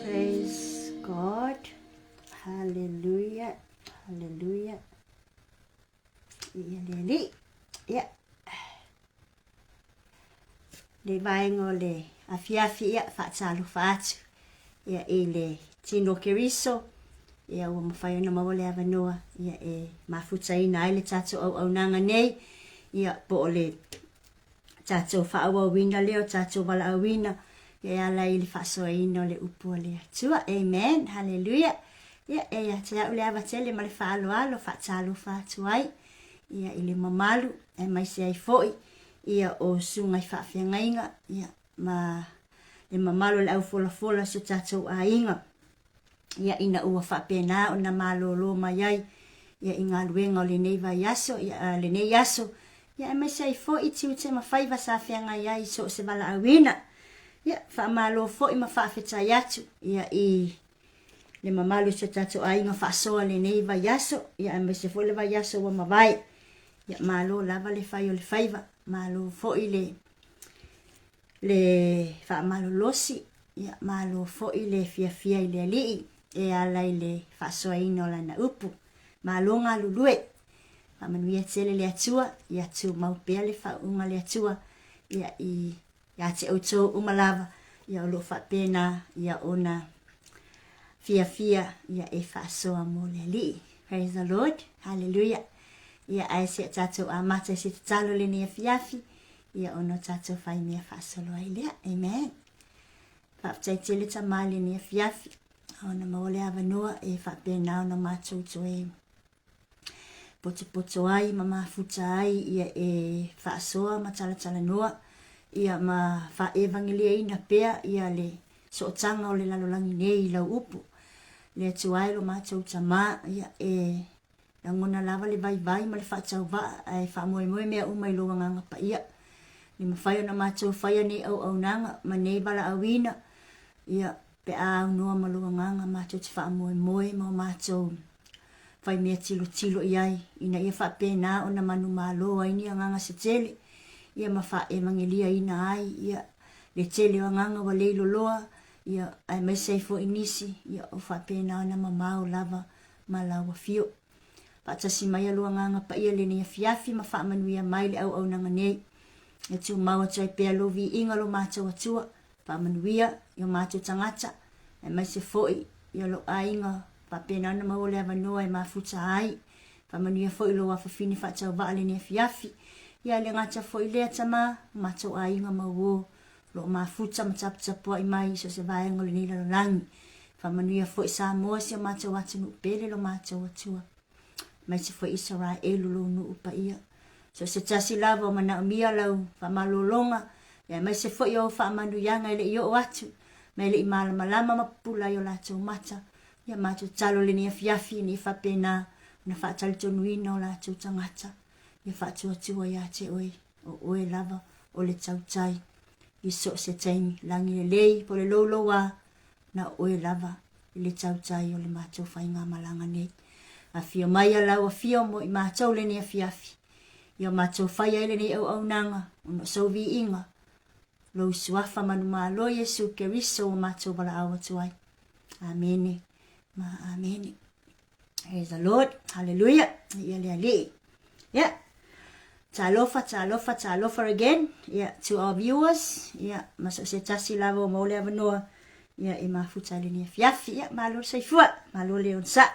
Praise God. Hallelujah. Hallelujah. Ia le alii. Ia. Le vaega o le afiafi ia faatalofa atu ia i le tino o Keriso ia ua mafai ona maua le avanoa ia e mafutaina ai le tatou auaunaga nei ia po o le tatou faaauauina lea o tatou valaauina e ala i le faasoaina o le upu a le Atua. Amen. Hallelujah. Ia, e ia te au le ava tele ma le faaaloalo faatalofa atu ai ia i le mamalu aemaise ai foi ia o susuga i faafeagaiga ia ma le mamalu o le aufolafola o si o tatou aiga. Ia ina ua faapena ona malolo mai ai ia i galuega o lenei vaiaso, ia, lenei aso, ia aemaise ai foi tiute ma faiva sa feagai ai i so o se valaauina. Ia, faamalo foi ma faafetai atu ia i le mamalu o si o tatou aiga faasoa lenei vaiaso, ia aemaise foi le vaiaso ua mavae. Ia malo lava le fai o le faiva, malo foi le le faamalolosi, ia malo foi le fiafia i le Alii e ala i le faasoaina o Lana upu. Malo galulue! Faamanuia tele le Atua, ia tumau pea le faauuga a le Atua ia i ia te outou uma lava, ia o lo o faapena ia ona fiafia ia e faasoa mo le Alii. Praise the Lord. Hallelujah. Ia ae se tatou amata i se tatalo lenei afiafi, ia ona o tatou fai mea faasolo ai lea. Amen. Faafetai tele Tama i lenei afiafi, ona maua le avanoa e faapena ona matou toe potopoto ai ma mafuta ai ia e faasoa ma talatalanoa ia ma faaevangeliaina pea ia le sootaga o le lalolagi nei i lau upu. Le Atua e lo matou Tama, ia e Lagona lava le vaivai ma le faatauvaa ae faamoemoe mea uma i lou Agaga Paia. Le mafai ona matou faia nei auaunaga ma nei valaauina, ia, pe a aunoa ma lou Agaga matou te faamoemoe ma o matou fai mea tilotilo i ai, ina ia faapena ona manumalo ai ni agaga se tele, ia ma faaevangeliaina ai, ia, le tele o agaga ua leiloloa, ia, aemaise ai foi nisi, ia, o faapena ona mamao lava ma lau afio. Faatasi mai a lua Agaga Paia lenei afiafi ma faamanuia mai le auaunaga nei. E tumau atu ai pea lou viiga lo matou Atua, faamanuia i o matou tagata, aemaise foi i o lou aiga faapena ona maua le avanoa e mafuta ai. Faamanuia foi lou afafine faatauvaa lenei afiafi. Ia le gata foi lea tama, o matou aiga mauo O lo o mafuta ma taputapuai mai i so o se vaega o lenei lalolagi. Faamanuia foi Samoa si o matou atunuu pele lo matou Atua. Aemaise foi Isaraelu lou nuu paia. So o se tasi lava o manaomia lau faamalologa, aemaise foi o au faamanuiaga e le i oo atu, ma e le i malamalama ma pupula ai o latou mata. Ia matou tatalo lenei afiafi ina ia faapena ona faatalitonuina o latou tagata. Ia faatuatua ia te oe, o oe lava o le tautai i so o se taimi, lagi lelei po o le louloua, na o oe lava i le tautai o le matou faigamalaga nei. Afio mai a lau afio mo i matou lenei afiafi, ia matou fai ai lenei auaunaga ona o sou viiga, lou suafa manumalo Iesu Keriso ua matou valaau atu ai. Amene ma amene. Praise the Lord. Hallelujah. Ia le Alii. Yeah. Talofa, talofa, talofa again. Yeah, to our viewers. Yeah, ma so se tasi lava o maole avanoa. Yeah, e mafuta le ni afiafi. Yeah, malo le soifua. Malo le onsa.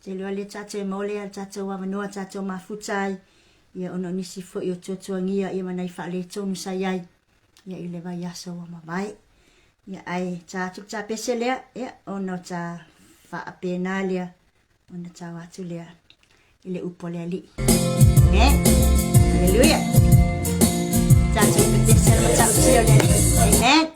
Te lewa le tātou e maole a tātou avanoa, tātou mafuta ai. Yeah, ona o nisi foi o tuatuangia, ia ma nai faaletonu sa i ai. Ia, i le vaiaso ua mavae. Ia, ae ta atu le tapese lea, ia, ona o ta faapena lea, ona tau atu lea i le upu a le Alii. Amen. Hallelujah. Tatou pepese le matautia o le Alii. Amen.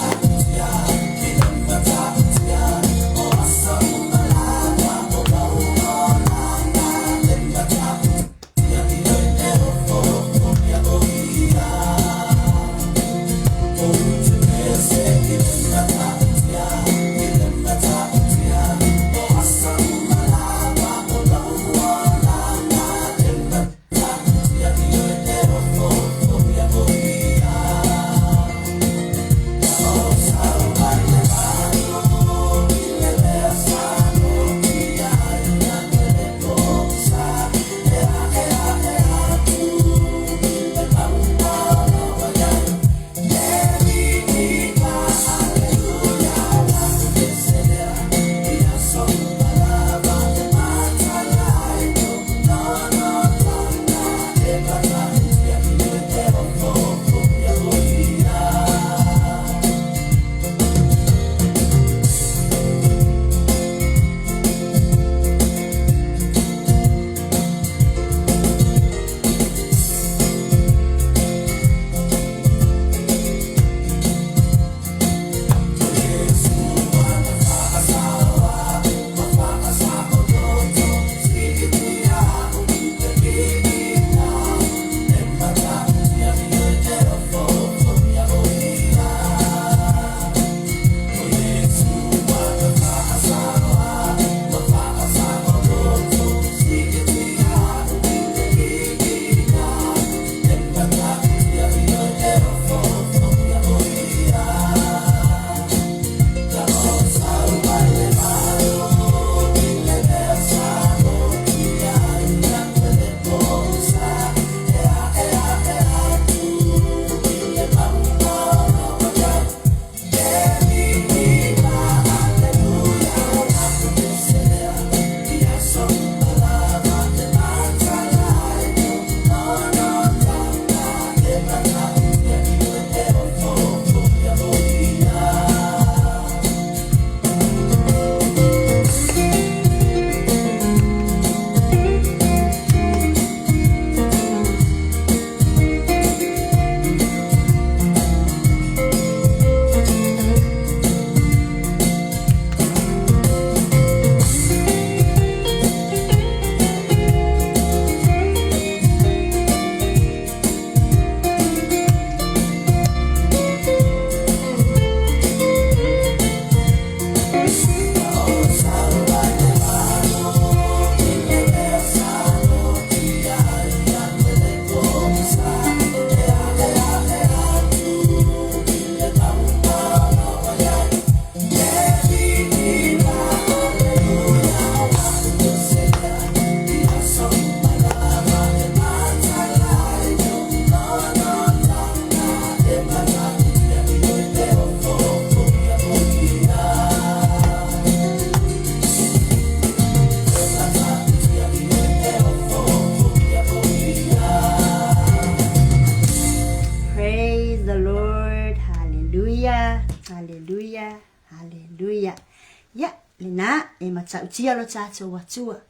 Ia, lena, e matautia lo tatou Atua,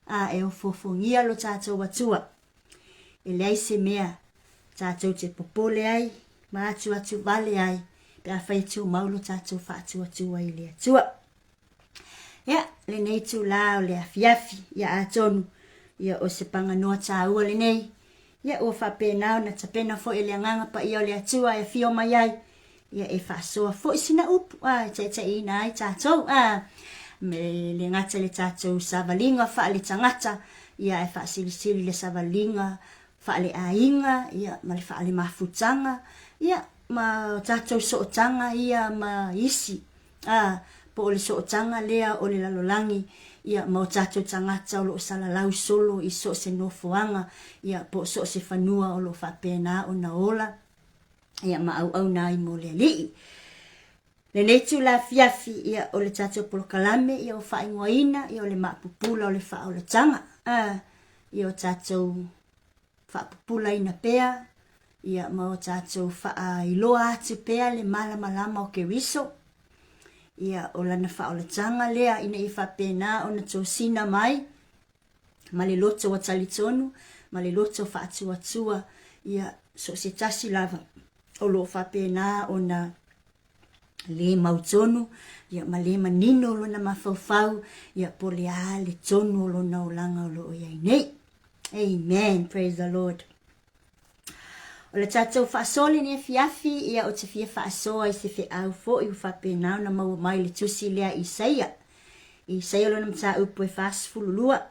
a e ofoofogia lo tatou Atua. E leai se mea tatou te popole ai ma atuatu vale ai pe afai e tumau lo tatou faatuatua i le Atua. Ia, lenei itulā o le afiafi, ia atonu, ia o se paganoa tāua lenei, ia ua faapena ona tapena foi e le Agaga Paia o le Atua e afio mai ai, ia e faasoa foi sina upu, a, e taitaiina ai tatou, a, me le gata i le tatou savaliga faaletagata, ia ae faasilisili le savaliga faaleaiga, ia, ma le faalemafutaga, ia, ma tatou sootaga ia ma isi. Ā, po o le sootaga lea o le lalolagi, ia, ma o tatou tagata o lo o salalau solo i so o se nofoaga, ia, po o so o se fanua o lo o faapena ona ola, ia, ma auauna ai mo le Alii. Lenei itula afiafi, ia, o le tatou polokalame, ia, ua faaigoaina, ia, o le Maapupula o le Faaolataga, ā, ia o tatou faapupulaina pea, ia ma o tatou faailoa atu pea le malamalama o Keriso, ia o lana faaolataga lea ina ia faapena ona tosina mai ma le loto ua talitonu ma le loto faatuatua, ia so o se tasi lava o lo o faapena ona le mautonu, ia ma le manino lona mafaufau, ia po o le a le tonu o lona olaga o lo o i ai nei. Amen. Praise the Lord. O le tatou faasoa lenei afiafi, ia ou te fia faasoa i se feau foi ua faapena ona maua mai le tusi lea Isaia. Isaia lona mataupu e 42,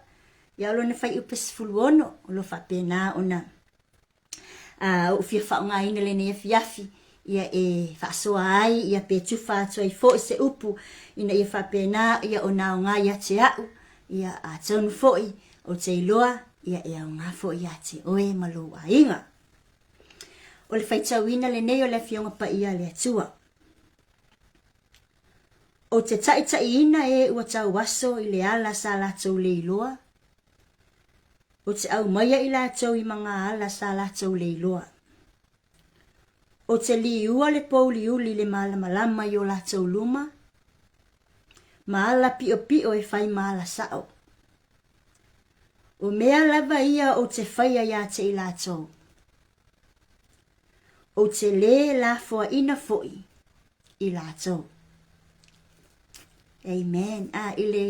ia o lona fuaiupu e 16, o lo o faapena ona a ou fia faaaogaina lenei afiafi ia e faasoa ai ia pe tufa atu ai foi se upu ina ia faapena ia ona aoga ia te a'u, ia atonu foi ou te iloa ia e aoga foi ia te oe ma lou aiga. O le faitauina lenei o le Afioga Paia a le Atua. Ou te taitaiina e ua tauaso i le ala sa latou le iloa, Ou te aumaia i latou i magaala sa latou le iloa. Ou te liua le pouliuli i le malamalama i o latou luma, ma ala piʻopiʻo e fai ma ala saʻo. O mea lava ia ou te faia iā te i latou. Ou te lē lafoaʻina foʻi i latou. Amen. A i le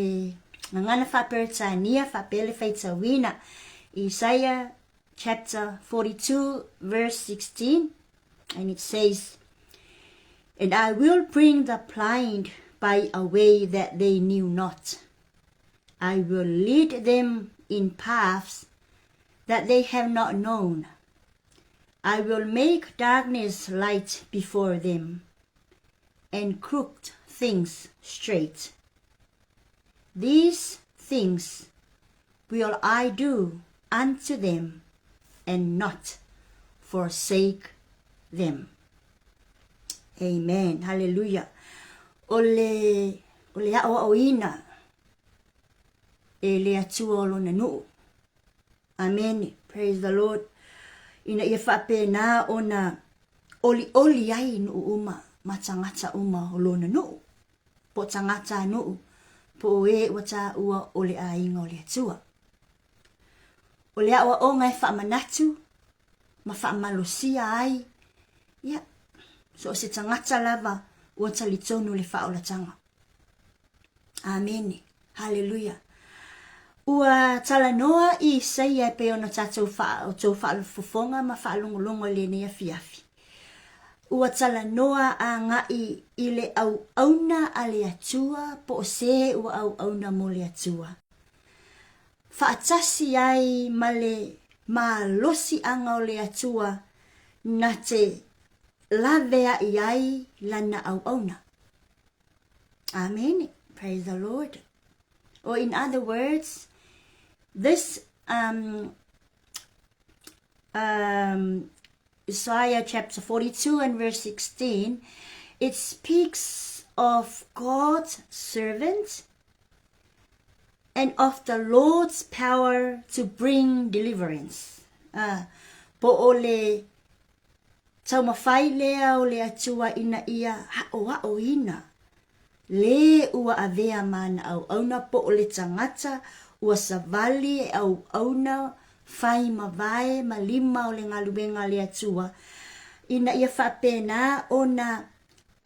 gagana faa-Peretania faapea le faitauina, Isaiah chapter 42 verse 16, and it says, And I will bring the blind by a way that they knew not. I will lead them in paths that they have not known. I will make darkness light before them, and crooked things straight. These things will I do unto them, and not forsake them. Amen. Hallelujah. O le, o le aʻoaʻoina e le Atua o lona nuʻu. Amene. Praise the Lord. Ina ia faapena ona ʻoliʻoli ai nuʻu uma ma tagata uma o lona nuʻu, po o tagata a nuʻu, po o e ua taua o le ʻāiga o le Atua. O le aʻoaʻoga e faamanatu ma faamalosia ai, ia, so o se tagata lava ua talitonu le faaolataga. Amene. Haleluia. Ua talanoa Isaia e pei ona tatou wha, tou faafofoga ma faalogologo i lenei afiafi. Ua talanoa agai i le auauna a le Atua po o se ua auauna mo le Atua. Faatasi ai ma le malosiaga o le Atua na te laveai ai lana auauna. Amene. Praise the Lord. Or in other words, this Isaiah chapter 42 and verse 16, it speaks of God's servant and of the Lord's power to bring deliverance. Po o le Taumafai lea o le Atua ina ia aʻoaʻoina. Lē ua avea ma ana auauna po o le tagata ua savali e auauna fai ma vae ma lima o le galuega a le Atua, ina ia faapena ona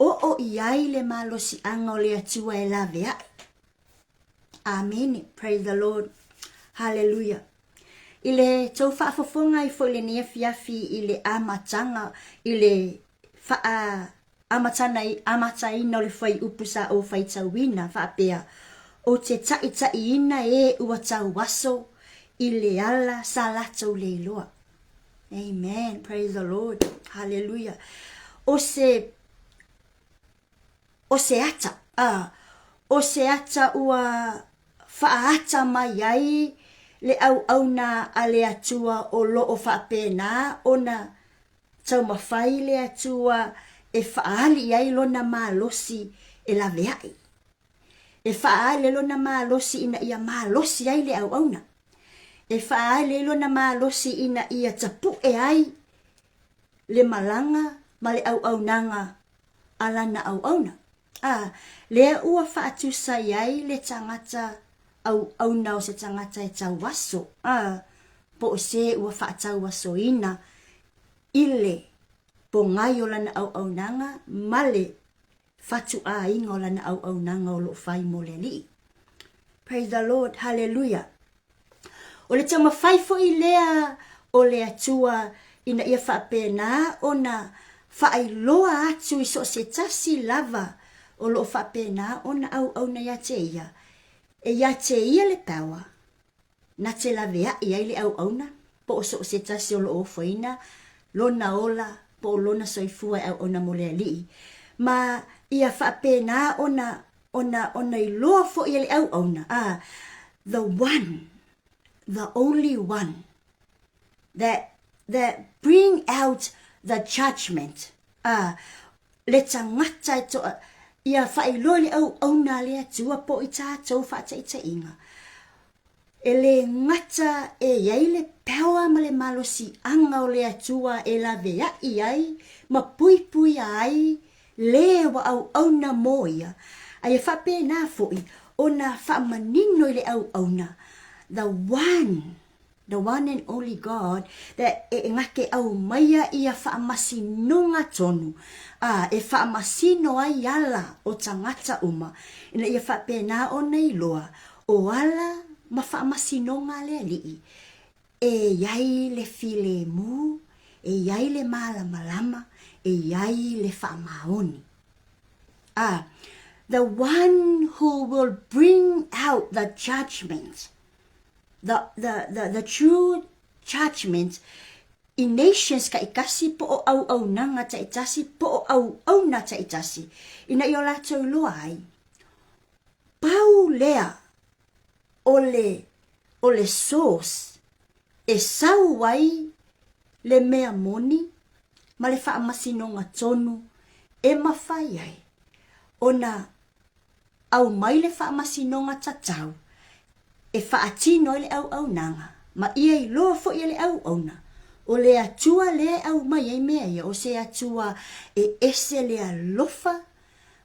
oo i ai le malosiaga o le Atua e laveai. Amene. Praise the Lord. Hallelujah. I le tou faafofoga ai foi i lenei afiafi i le amataga i le faa amataina o le fuaiupu sa ou faitauina faapea, Ou te taʻitaʻiina ē ua tauaso i le ala sa latou le iloa. Amen. Praise the Lord. Hallelujah. O se, o se ata, a, o se ata ua faaata mai ai le auauna a le Atua o lo o faapena ona Taumafai le Atua e faaali i ai lona malosi e laveai. E faaali ai lona malosi ina ia malosi ai le auauna. E faaali ai lona malosi ina ia tapue ai le malaga ma le auaunaga a lana auauna. A, lea ua faatusa i ai le tagata auauna o se tagata e tauaso, a, po o se ua faatauasoina i le pogai o lana auaunaga ma le fatuaiga o lana auaunaga o lo o fai mo le Alii. Praise the Lord, hallelujah. O le taumafai foi lea o le Atua ina ia faapena ona faailoa atu i so o se tasi lava o lo o faapena ona auauna ia te ia, e ia te ia le power, na te laveai ai le auauna, po o so o se tasi o lo o ofoina lona ola po o lona soifua e auauna mo le Alii, ma ia faapena ona ona ona iloa foi e le auauna, a, the one, the only one that that bring out the judgment, a, le tagata e toa, ia faailoa i le auauna a le Atua po o i tatou faataitaiga. E lē gata e i ai le power ma le malosiaga o le Atua e laveai ai ma puipuia ai lē ua auauna mo ia, a ia faapena foi ona faamanino i le auauna, the one the one and only God that e gake aumaia ia faamasinoga tonu, a e faamasino ai ala o tagata uma, ina ia faapena ona iloa o ala ma faamasinoga a le Alii, e i ai le filemu, e i ai le malamalama, e i ai le faamaoni. A, the one who will bring out the judgment, the, the, the, the true judgment i nations taitasi po o auaunaga taitasi po o auauna taitasi, ina ia o latou iloa ai, pau lea o le, o le source e sau ai le mea moni ma le faamasinoga tonu e mafai ai ona aumai le faamasinoga tatau e faatino ai le auaunaga, ma ia iloa foi e le auauna, o le Atua lea e aumai ai mea ia, o se Atua e ese le alofa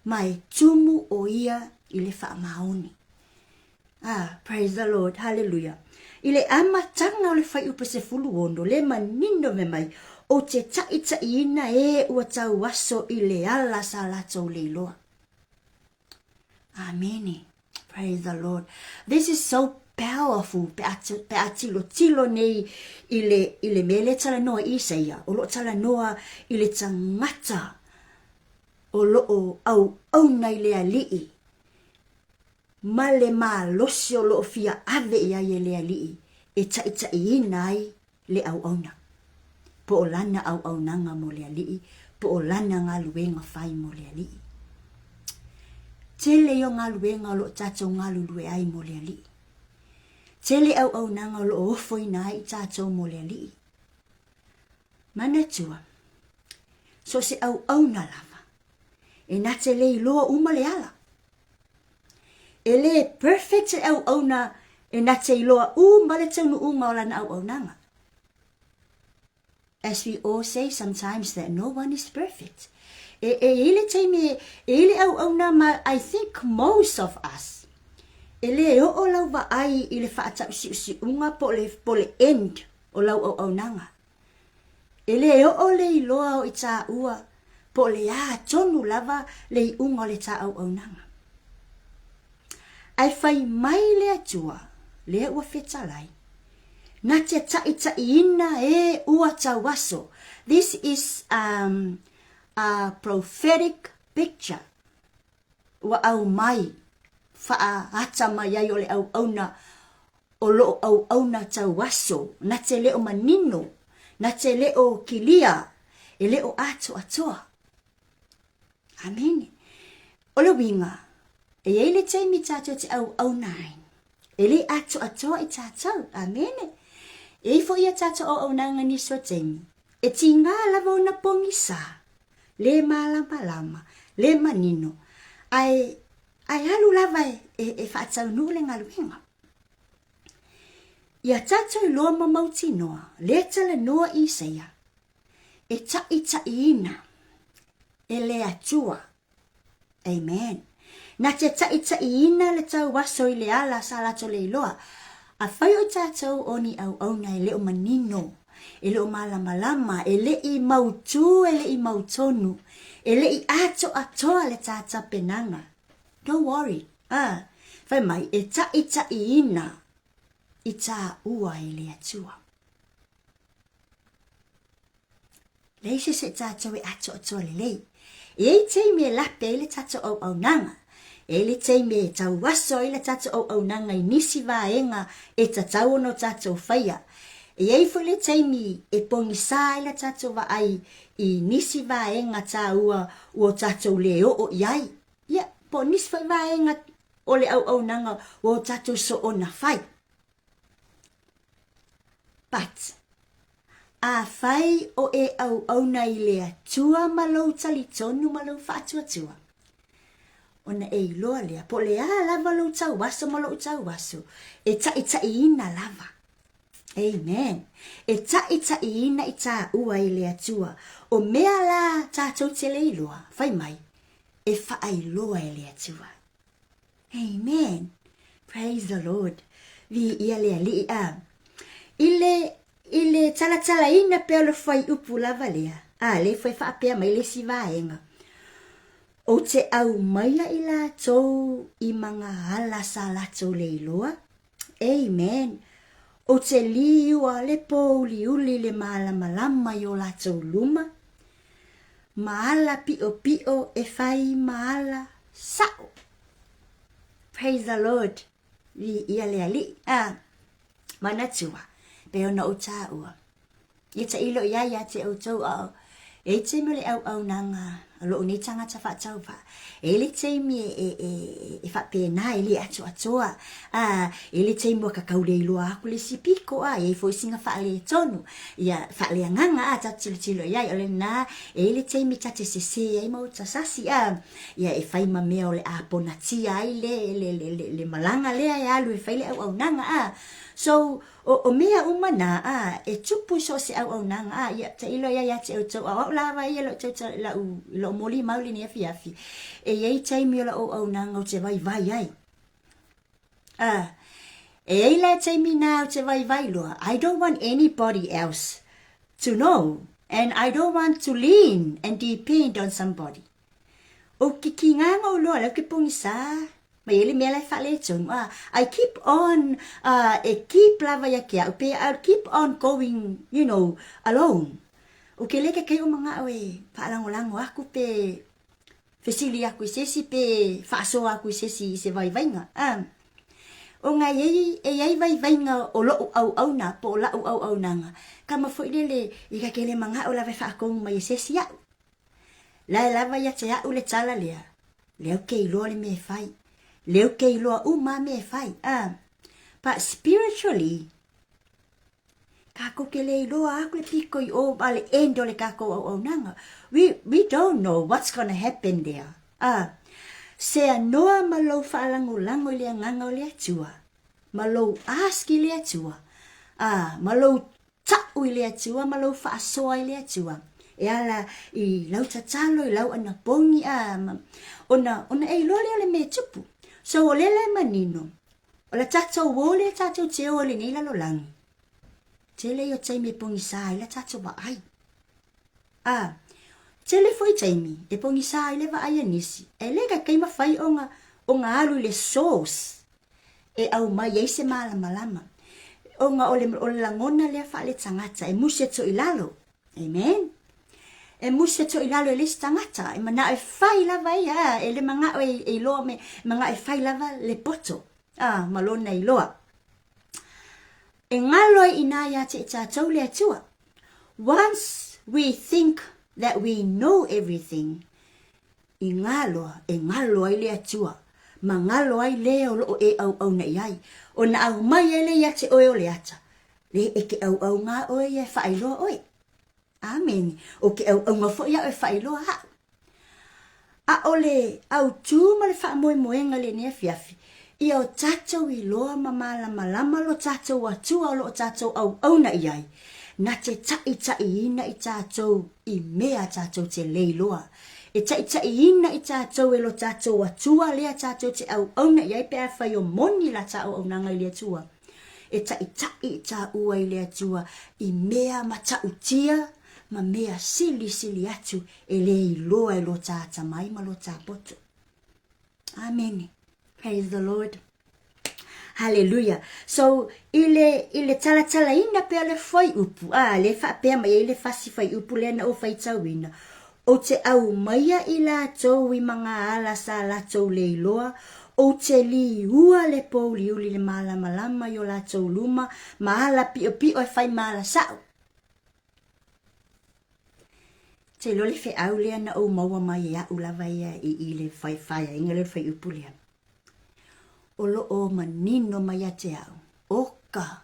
ma e tumu ʻo ia i le faamaoni. Ah, praise the Lord, hallelujah. I le amataga o le fuaiupu 16, le manino mea mai, ou te taʻitaʻiina ē ua tauaso i le ala sa latou le iloa. Amene. Praise the Lord. This is so powerful pe a, pe a tilotilo nei i le, i le mea lea talanoa i Isaia, o lo o talanoa i le tagata o lo o auauna i le Alii ma le malosi o lo o fia ave i ai e le Alii e taʻitaʻiina ai le auauna, po o lana auaunaga mo le Alii, po o lana galuega fai mo le Alii. Tele ia o galuega o lo o tatou galulue ai mo le Alii. Tele auaunaga o lo o ofoina ai i tatou mo le Alii. Manatua, so o se auauna lava, e na te le iloa uma le ala. E lē perfect le auauna e na te iloa uma le taunuuga o lana auaunaga. As we all say sometimes that no one is perfect. E, e i ai le taimi e, e i ai le auauna ma I think most of us, e lē oo lau vaai i le faatausiusiuga po o le, po o le end o lau auaunaga. E lē oo le iloa o i tāua po o le a tonu lava le iuga o le tā auaunaga. Ae fai mai le Atua, lea ua fetalai, Na te taʻitaʻiina e ua tauaso. This is um, a prophetic picture. Ua aumai, faaata mai ai o le auauna o loo auauna tauaso, na te le o manino, na te le o kilia, e le o atoatoa. Amene. O le uiga, e i ai le taimi tātou te auauna ai, e le atoatoa i tātou. Amene. E i ai foi a tātou auaunaga nisi o taimi, e tigā lava ona pogisa, le malamalama, le manino, ae, ae alu lava e, e, e faataunuu le galuega. Ia tātou iloa ma mautinoa, lea talanoa Isaia, e taʻitaʻiina e le Atua. Amen. Na te taʻitaʻiina le tauaso i le ala sa latou le iloa. Afai o tatou o ni auauna e le o manino, e le o malamalama, e le i mautū, e le i mautonu, e le i atoatoa le tā tapenaga. Don't worry. Ah, fai mai, e taʻitaʻiina i tāua e le Atua. Leai se isi o tatou e atoatoa lelei. E i ai taimi e lape ai le tatou auaunaga. E i ai le taimi e tauaso ai le tatou auaunaga i nisi vaega e tatau ona o tatou faia. E i ai foi le taimi e pogisā ai le tatou vaai i nisi vaega taua ua o tatou le oo i ai. Ia, po o nisi foi vaega o le auaunaga ua o tatou soona fai. But, afai o e auauna i le Atua ma lou talitonu ma lou faatuatua, ona e iloa lea, po o le a lava lou tauaso ma lou tauaso, e taʻitaʻiina lava. Amen. E taʻitaʻiina i tāua i le Atua. O mea la tātou te le iloa, fai mai, e faailoa e le Atua. Amen. Praise the Lord. Viia le Alii a. I le, i le talatalaina pea o le fuaiupu lava lea, a lea foi faapea mai le isi vaega, Ou te aumaia i latou i magaala sa latou le iloa. Amen. Ou te liua le pōuliuli le malamalama i o latou luma, ma ala piʻopiʻo e fai ma ala sa'o. Praise the Lord. Viia le Alii. A, manatua, pei ona ou tāua. Ia taʻilo i ai ia te outou a e ai taimi o le auaunaga a loʻu nei tagata faatauvaa. E ai le taimi e, e, e, e faapena e le atoatoa. A, e ai le taimi ua kakau le iloa aku le isi piko a, e ai foi sina faaletonu. Ia, faaleagaga a, tatou tilotilo i ai, o lena, e ai le taimi ta te sesē ai ma uta sasi a, ia e fai ma mea o le a ponatia ai le, le, le, le, le malaga lea e alu e fai le auaunaga a. So, O, o mea uma nā, a, e tupu i so o se auaunaga, a, ia, tailo ia ia te outou, a o au lava ia lou tau, lau, lou molimau i lenei afiafi, e i ai taimi o lau auaunaga ou te vaivai ai. A, e i ai la taimi nā ou te vaivai loa, I don't want anybody else to know, and I don't want to lean and depend on somebody. O ke kīngāga o loa lea ou ke pogisā mai ai le mea la e faaletonu a I keep on uh, e keep lava ia ke au pe I'll keep on going you know alone. O ke leke kai o manga'o e faalagolago aku pe fesili aku i se isi pe faasoa aku i se isi i se vaivaiga a o nga e iai e iai vaivaiga o loʻu auauna po o laʻu auaunaga kama foi lele i ka kele manga'o lava e faakogu mai e se isi aʻu. Lae lava ia te aʻu le tala lea, lea ou ke iloa le mea e fai. Lea ou ke iloa uma a mea e fai. Ah. But spiritually, kākou ke le iloa aku le piko i o ma le end o le kākou auaunaga. We, we don't know what's gonna happen there. Ah. Sea noa ma lou faalagolago i le agaga o le Atua, ma lou ask i le Atua, ah, ma lou Taʻu i le Atua ma lou faasoa i le Atua. e ala i lau tatalo, i lau anapogi, a, ma, ona, ona e iloa lea o le mea e tupu. So, o lea la e manino, o le tatou o lea tatou te o ai i lenei lalolagi, tele ia o taimi e pogisa ai le tatou vaai. A, tele foi taimi e pogisa ai le vaai a nisi, e le kaikai mafai ona, ona alu i le source e aumai ai se malamalama, ona o le, o le lagona lea faaletagata e musi atu i lalo. Amen. E musi atu i lalo e le isi tagata, e manao e fai lava ia, e le manao e, e iloa me, e manao e fai lava le poto, a, ma lona iloa. E galo ai inā iā te i tātou le Atua. Once we think that we know everything, i ngā loa e galo ai le Atua, ma galo ai le o loo e auauna i ai, ona aumai ai le ia te oe o le ata, le e ke auaunga oe ia e faailoa oe. Amene. O ke auaunga foi aʻu e faailoa aʻu. A o le autū ma le faamoemoega i lenei afiafi, ia o tatou iloa ma malamalama lo tatou Atua o lo o tatou auauna i ai, na te taʻitaʻiina i tatou i mea tatou te le iloa. E taʻitaʻiina i tatou e lo tatou Atua lea tatou te auauna i ai pe afai o moni la ta auaunaga i le Atua. E taʻitaʻi i tāua i le Atua i mea matautia ma mea silisili atu e le iloa e lo tā atamai ma lo tā poto. Amene. Praise the Lord. Hallelujah. So, i le, i le talatalaina pea le fuaiupu, a, le faapea mai ai le fasi fuaiupu lea na ou faitauina, Ou te aumaia i latou i ma ngā ala sa latou le iloa, ou te liua le pōuliuli le malamalama i o latou luma ma ala piʻopiʻo e fai ma ala saʻo. Te iloa le feau lea na ou maua mai e aʻu lava ia i i le faeaiga lea o le fuaiupu lea. O lo o manino mai ia te au, oka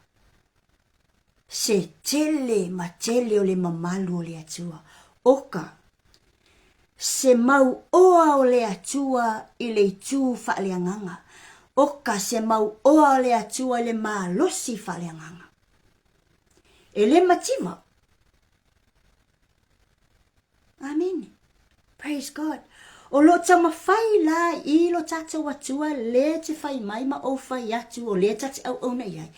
Se tele ma tele o le mamalu o le Atua. Oka, se mau oa o le Atua i le itu faaleagaga. Oka, se mau oa o le Atua i le malosi faaleagaga. E le mativa. Amene. Praise God. O lo taumafai la i lo tatou Atua le te fai mai ma ou fai atu o lea ta te auauna i ai.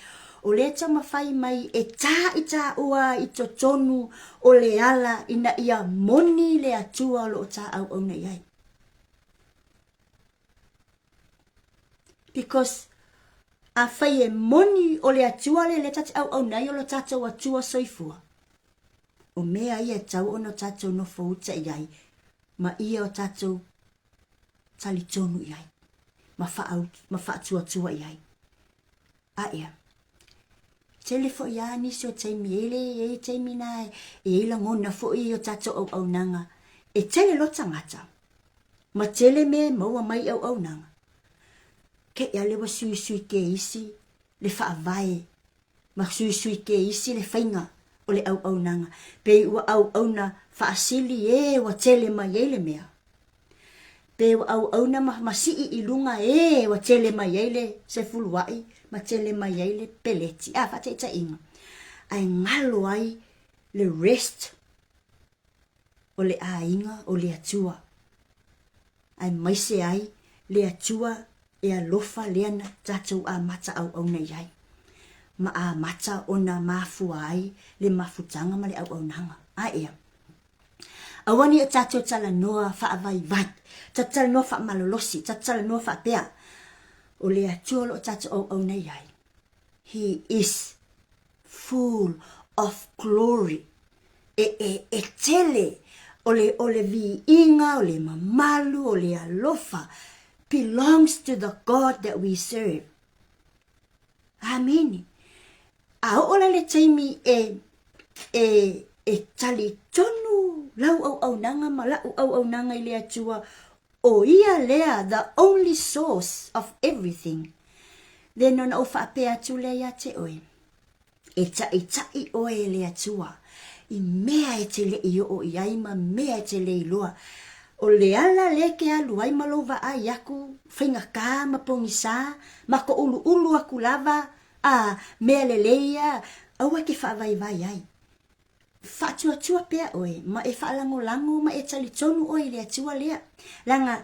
O lea taumafai mai e tā i tāua i totonu o le ala ina ia moni le Atua o lo o tā auauna i ai. Because a fai e moni o le Atua le lea ta te auauna ai o lo tatou Atua soifua. O mea ia e tau ona o tatou nofo uta i ai, ma ia o tatou talitonu i ai, ma, wha, ma whaatuatua i ai. A ea, tele foi a nisi o taimi, e le e taimi nā e, e i langona foi i o tatou auaunaga, e tele lo tangata, ma tele mea e maua mai i auaunaga. Kei ale ua suisui ke isi le faavae ma suisui ke isi le faiga o le auaunaga, pei ua auauna faasili ē ua tele mai ai le mea. Pe ua auauna ma, ma sii i luga ē ua tele mai ai le sefuluaʻi ma tele mai ai le peleti. A, faataitaiga. Ae galo ai le rest o le aiga o le Atua. Aemaise ai le Atua e alofa lea na tatou amata auauna i ai, ma amata ona mafua ai le mafutaga ma le auaunaga. A ea? Aua ne i o tatou talanoa faavaivai, tatou talanoa faamalolosi, tatou talanoa faapea, o le Atua o lo o tatou auauna i ai. He is full of glory. E, e, e tele o le, o le viiga, o le mamalu, o le alofa belongs to the God that we serve. Amene. A oo la le taimi e, e, e talitonu lau auaunaga ma la'u auaunaga i le Atua, o ia lea the only source of everything, then ona ou faapea atu lea ia te oe, E taʻitaʻi ʻoe e le Atua i mea e te leʻi oo i ai ma mea e te le iloa. O le ala lea ke alu ai ma lou vaai aku faigakā ma pogisā ma ko ʻuluʻulu aku lava a mea lelei ia, aua ke faavaivai ai. Faatuatua pea oe, ma e faalagolago ma e talitonu oe i le Atua lea, leaga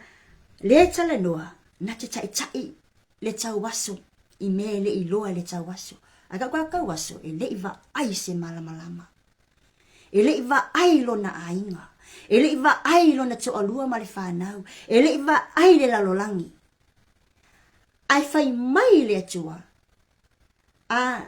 lea e talanoa, na te taitai le tauaso i mea e le i iloa e le tauaso. Ae kau ka tauaso, e le i vaai i se malamalama. E le i vaai i lona aiga. E le i vaai i lona toalua ma le fanau. E le i vaai i le lalolagi. Ae fai mai le Atua, a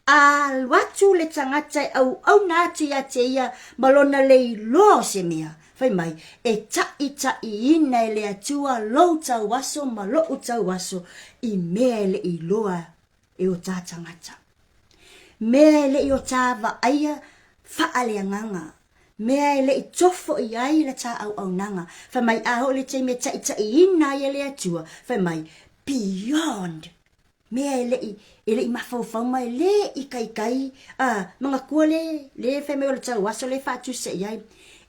alu atu le tagata e auauna atu ia te ia ma lona le iloa o se mea, fai mai, e taʻitaʻiina e le Atua lou tauaso ma loʻu tauaso i mea e le i iloa e o ta tagata. Mea e le i o ta vaaia faaleagaga, mea e le i tofo i ai la ta auaunaga. Fai mai, a oo i le taimi e taʻitaʻiina ai e le Atua, fai mai, beyond mea e leʻi e leʻi mafaufau ma e lē ikaika a manatua le le fai mai o le tauaso le faatusa i ai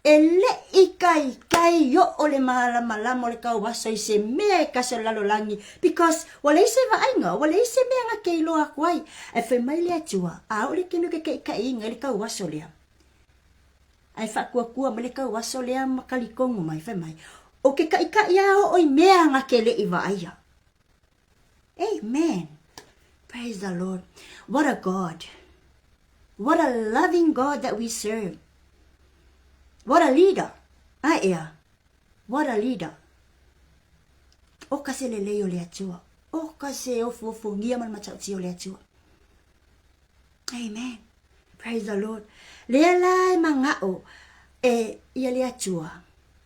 e leʻi kaikai oo le malamalama o le tauaso i se mea e kasi o le lalolagi because ua leai se vaaiga ua leai se mea na te iloa atu ai ae fai mai le Atua a oo le taimi o ke kaʻikaʻiina i le tauaso lea ae faatuatua mai le tauaso lea ma talitonu mai fai mai o ke kaʻikaʻi a oo i mea na te leʻi vaaia. Amen. Praise the Lord. What a God. What a loving God that we serve. What a leader. Ai ea. What a leader. O ka se lelei o le Atua. O ka se ofuofugia ma le matautia o le Atua. Amen. Praise the Lord. Lea la e mangao e ia le Atua.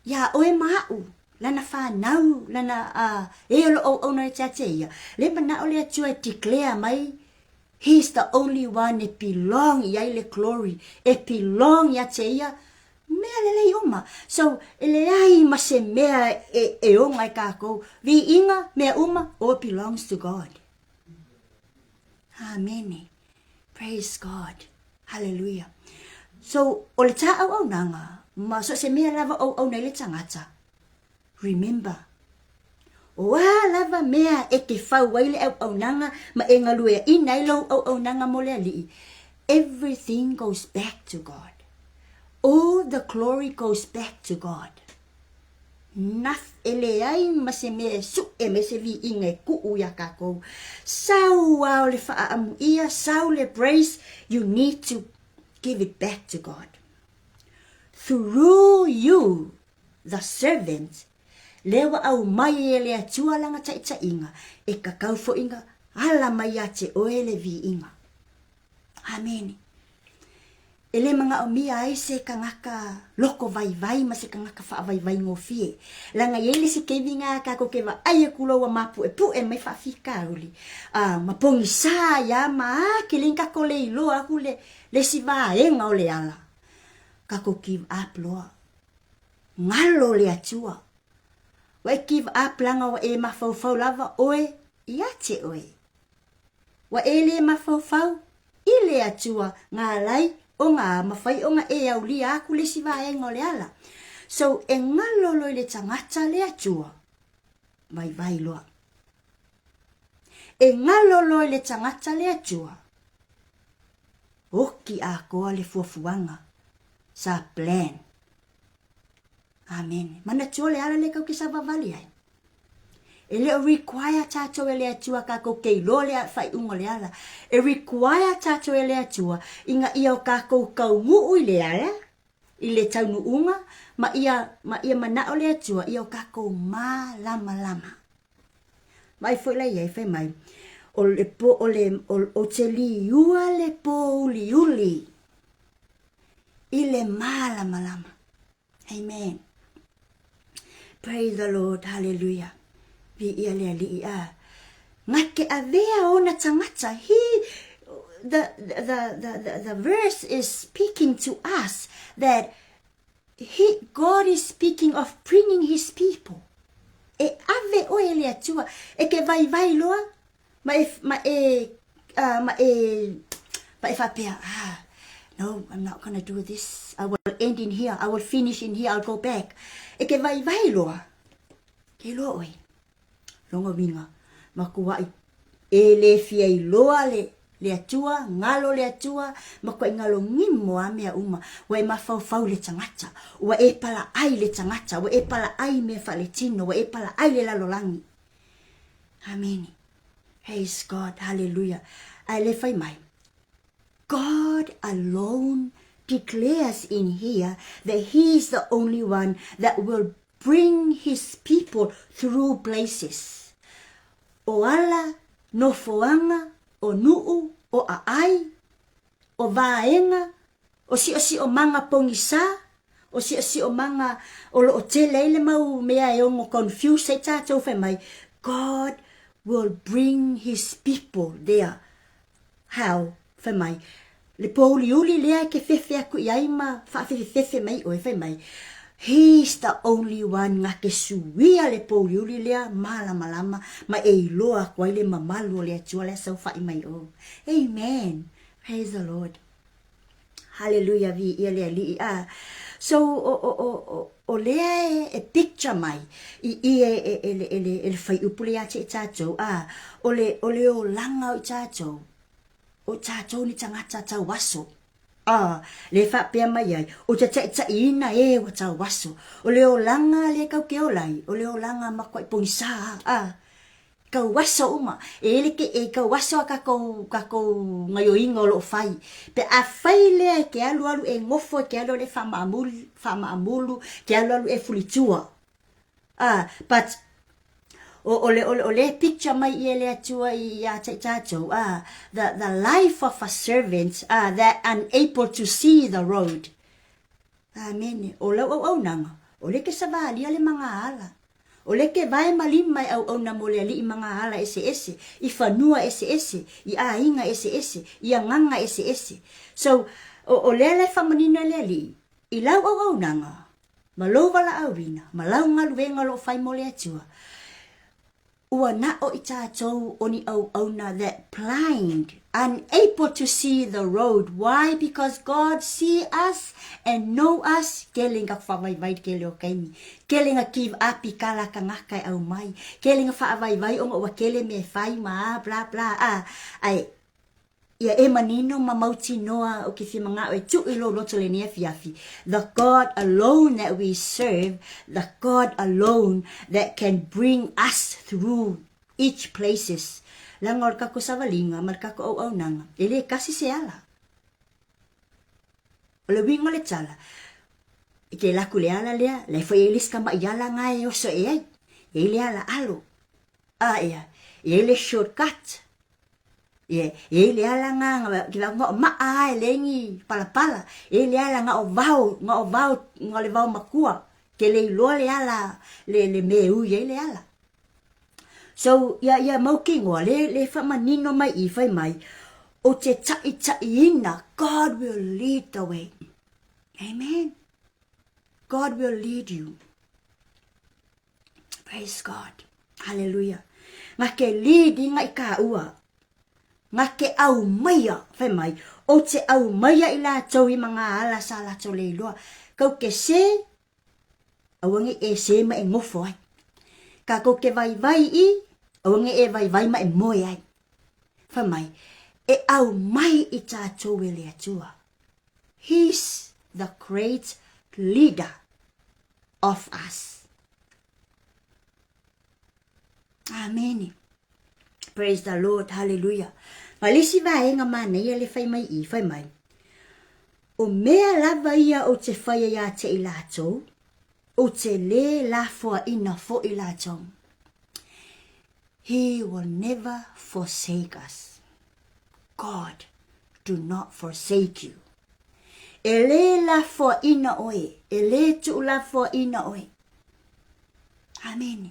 Ia oe ma au. Lana fanau, lana uh, e o lo auauna e tia ia. Le manao le Atua e declare mai He is the only one e belong i ai le glory, e belong ia te ia, mea lelei uma. So, e leai ma se mea e, e onga e kākou. Viiga, mea uma, all belongs to God. Amene. Praise God. Hallelujah. So, o le tā auaunaga, ma so se mea lava o auauna i le tagata, remember, o a lava mea e te fau ai le auaunaga ma e galueaina ai lou auaunaga mo le Alii, everything goes back to God. All the glory goes back to God. Naf, e leai ma se mea e suʻe mai se viiga e kuʻu iā kākou. Sau a o le faaamuia, sau le praise, you need to give it back to God. Through you, the servant, lea ua aumai e le Atua lana taʻitaʻiga, e kakau foʻi nga ala mai iā te oe le viiga. Amene. E le manaʻomia ai se kanaka loko waiwai ma se kanaka faʻawaiwai gofie. Leaga i ai le isi keimi na kākou ke vaai aku loa ua māpuʻepuʻe mai faafitauli. A ma pogisā ia ma akili kākou le iloa aku le, le isi vaega o le ala. Kākou give up loa. Galo le Atua. Ua e give up leaga ua e mafaufau lava ʻoe iā te ʻoe. Ua e le mafaufau i le Atua ngā lai o ngā mawhai o ngā e aulia aku le isi vaega o le ala. So e ngalolo i le tagata le Atua, vaivai loa. E ngalolo i le tagata le Atua, oki atoa le fuafuaga sa plan. Amene. Manatua le ala le kau ke savavali ai. E le o require tātou e le Atua kākou ke iloa le faaiuga o le ala. E require tātou e le Atua i nga ia o kākou kaunuʻu i le ala, i le taunuuga, ma ia, ma ia manao le Atua ia o kākou mālamalama. Vaai foi la iai fai mai, o le po, o le, o, o te liua le pōuliuli i le mālamalama. Amen. Praise the Lord. Hallelujah. Viia le Alii a. Nga ke avea ona tagata. He, the, the, the, the, the verse is speaking to us that he, God is speaking of bringing his people. E ave oe e le Atua, e ke vaivai loa, Ma e, ma e, uh, ma e, ma e faapea, ah, no, I'm not gonna do this. I will end in here. I will finish in here. I'll go back. E ke vaivai loa. Ke loa oe. Longa winga. Makuai. E le fia iloa le, Le Atua, galo le Atua, matuai galo gimo a mea uma, ua e mafaufau i le tagata, ua e palaai le tagata, ua e palaai mea faaletino, ua e palaai le lalolagi. Amene. Praise God. Hallelujah. Ae le fai mai, God alone declares in here that he is the only one that will bring his people through places. O ala, nofoaga, o nuu, o aai, o vaega, o siosiomaga pogisa, o siosiomaga o lo o tele ai le mau mea e ono confuse ai tatou fai mai, God will bring his people there. How? Fai mai, le pōuliuli lea e ke fefe aku i ai ma faafefefefe mai oe, fai mai, He's the only one nga ke suia le pōuliuli lea malamalama ma e iloa aku ai le mamalu o le Atua lea saofai mai o. Amen. Praise the Lord. Hallelujah, viia le Alii. Ah. So, o, o, o, o, o lea e, e picture mai i i e, e, e, le, e, le, e le whaiupu le ia te i tātou, ah, o le, o le olaga o i tātou, O tatou ni tagata tauaso. A, le faapea mai ai, o te taʻitaʻiina ē ua tauaso. O le olaga le kau ke ola ai, o le olaga makuaʻi pogisa, a, tauaso uma. E le ke e tauaso a kakou kakou gaioiga o loo fai. Pe a fai lea e ke alualu e gofo e ke alualu e faamaamuli, faamaamulu, ke alualu e fulitua. Ah, but o, o le, o le, o le picture mai ia le Atua i ia te i tātou, ah, the, the life of a servant, ah, that unable to see the road. Amene. O lau auaunaga, o le ke savalia le magaala. O le ke vae ma lima e auauna mo le alii magaala eseese, i fanua eseese, i aiga eseese, i agaga eseese. So, o, o lea la e faamanino e le alii, i lau auaunaga, Ma lou valaauina, ma lau galuega o lo o fai mo le Atua, ua naʻo i tātou o ni ʻauʻauna that blind, unable to see the road. Why? Because God see us and know us. Kele nga whawaiwai kele o kaimi. Kele nga give up i ka la kangaka e au mai. Kele nga whaawaiwai o nga ua kele me whai ma bla bla. Ah, ai, Ia e manino ma mautinoa o ke fia mangao e tuu i lou loto lenei afiafi, the God alone that we serve, the God alone that can bring us through each places. Leaga o le kako savaliga ma le kako auaunaga, e le kasi se ala. O le uiga o le tala, i ke laku le ala lea, la e foi e le isi kamaʻi ala nga e oso e ai. E i le ala alo. A ea, e i le shortcut. Ie, e i le ala nga ki la nga o maa a e lengi palapala, e i le ala nga o vao, nga o vao, nga o le vao makua, ke le iloa le ala le le me ui ai le ala. So, ia ia mau kingoa, le le whamanino mai i whai mai, o te taʻitaʻiina, God will lead the way. Amen. God will lead you. Praise God. Hallelujah. Nga ke lead inga i ka ua. Nga ke au maia, whai mai, o te au maia i lātou i mga ala sa lātou le iloa. Kau ke se, aua nge e se ma e ngofo ai. Ka kau ke vai vai i, aua nge e vai vai ma e moe ai. Whai mai, e au mai i tātou e le Atua. He's the great leader of us. Amene. Praise the Lord. Hallelujah. Ma le isi vaega manaia le fai mai i, fai mai. O mea lava ia o te whaia ia te i lātou, o te le lafoaina foʻi lātou. He will never forsake us. God do not forsake you. E lē lafoaina ʻoe, e lē tuulafoaina ʻoe. Amene.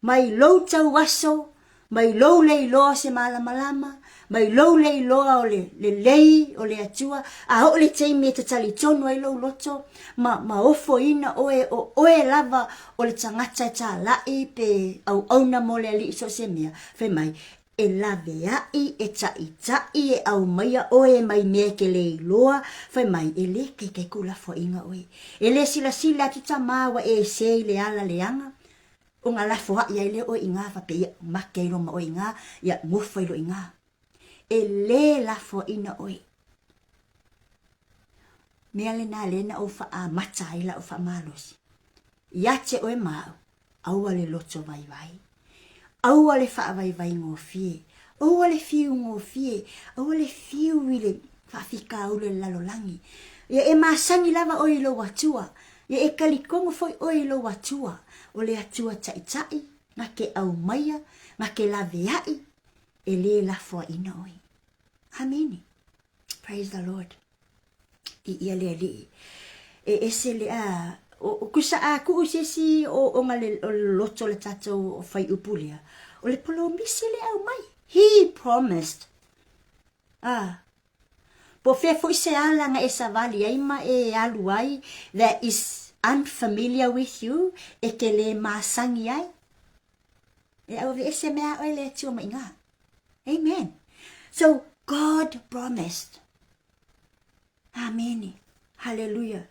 Mai lou tauaso, mai lou le iloa o se malamalama, mai lou le iloa o le lelei o le Atua, a oo le taimi e te talitonu ai lou loto, ma, ma ofoina ʻoe, o ʻoe lava o le tagata e tālaʻi pe auauna mo le Alii so o se mea, fai mai, E laweaʻi, e taʻitaʻi, e ʻaumaia ʻoe mai mea ke le iloa, fai mai, e lē kaikai kou lafoaʻiga ʻoe. E lē silasila atu tamā ua e sē i le ala leaga, o nga lafoaʻi ai lea ʻoe i ngā faapea ia, make ai loma ʻoe i ngā, ia, gofo ai loa i ngā. E lē lafoaʻina ʻoe. Mea lena lea na ou faʻamata ai laʻu faamalosi. Ia te oe ma aʻu, aua le loto vaivai. Aua le faavaivai gofie. Aua le fiu gofie. Aua le fiu i le faafikauli o le lalolagi. Ia e masani lava oe i lou Atua. Ia e talitono foi oe i lou Atua, o le Atua taʻitaʻi, na ke aumaia, na ke laweaʻi, e lē lafoaʻina oe. Amene. Praise the Lord. I ia le aliʻi. E ese le a o kusa a kuʻu se isi o o le o le loto le tatou faiupu lea. O le polomisi le au mai. He promised. Ah. Po fea foi se ala na e savali ai ma e alu ai that is unfamiliar with you e ke le masangi ai. E au ese mea oe le Atua mai ngā. Amen. So God promised. Amene. Hallelujah.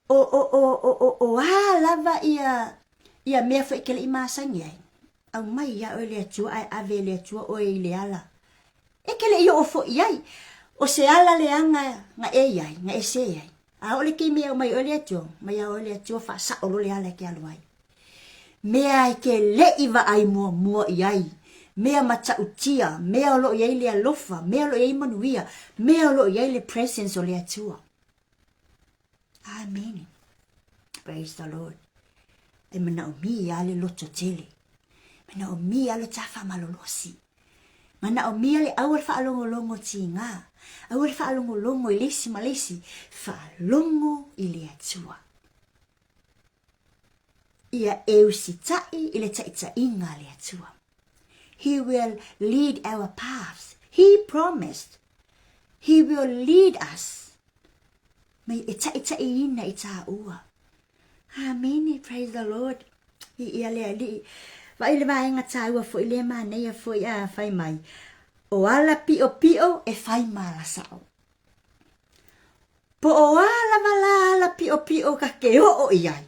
O, o, o, o, o, o a lava ia, ia mea foi ke leʻi masangi ai. Aumai iā ʻoe le Atua a e ave e le Atua ʻoe i le ala. E ke leʻi oʻo foʻi ai. O se ala leaga na e iai, na e sē ai. ʻAʻole kēia mea aumai ʻoe le Atua, mai iā ʻoe le Atua faʻasaʻo loa le ala e ke alu ai. Mea e ke leʻi vaai muamua i ai, mea mataʻutia, mea o loʻo i ai le alofa, mea o loʻo i ai manuia, mea o loʻo i ai le presence o le Atua. Amene. Praise the Lord. E manaʻomia le loto tele. Manaʻomia le tafa malolosi. Manaʻomia le ʻaua le faalogologo tigā. ʻAua le faalogologo i le isi ma le isi. Faalogo i le Atua. Ia e usitaʻi i le taʻitaʻiga a le Atua. He will lead our paths. He promised. He will lead us. Mai e taʻitaʻiina i tāua. Amene, praise the Lord. I ia le aliʻi. Vaai le vaega tāua foi le manaia foi a fai mai. O ala piʻopiʻo e fai ma ala saʻo. Po o a lava la ala piʻopiʻo ka ke oʻo i ai.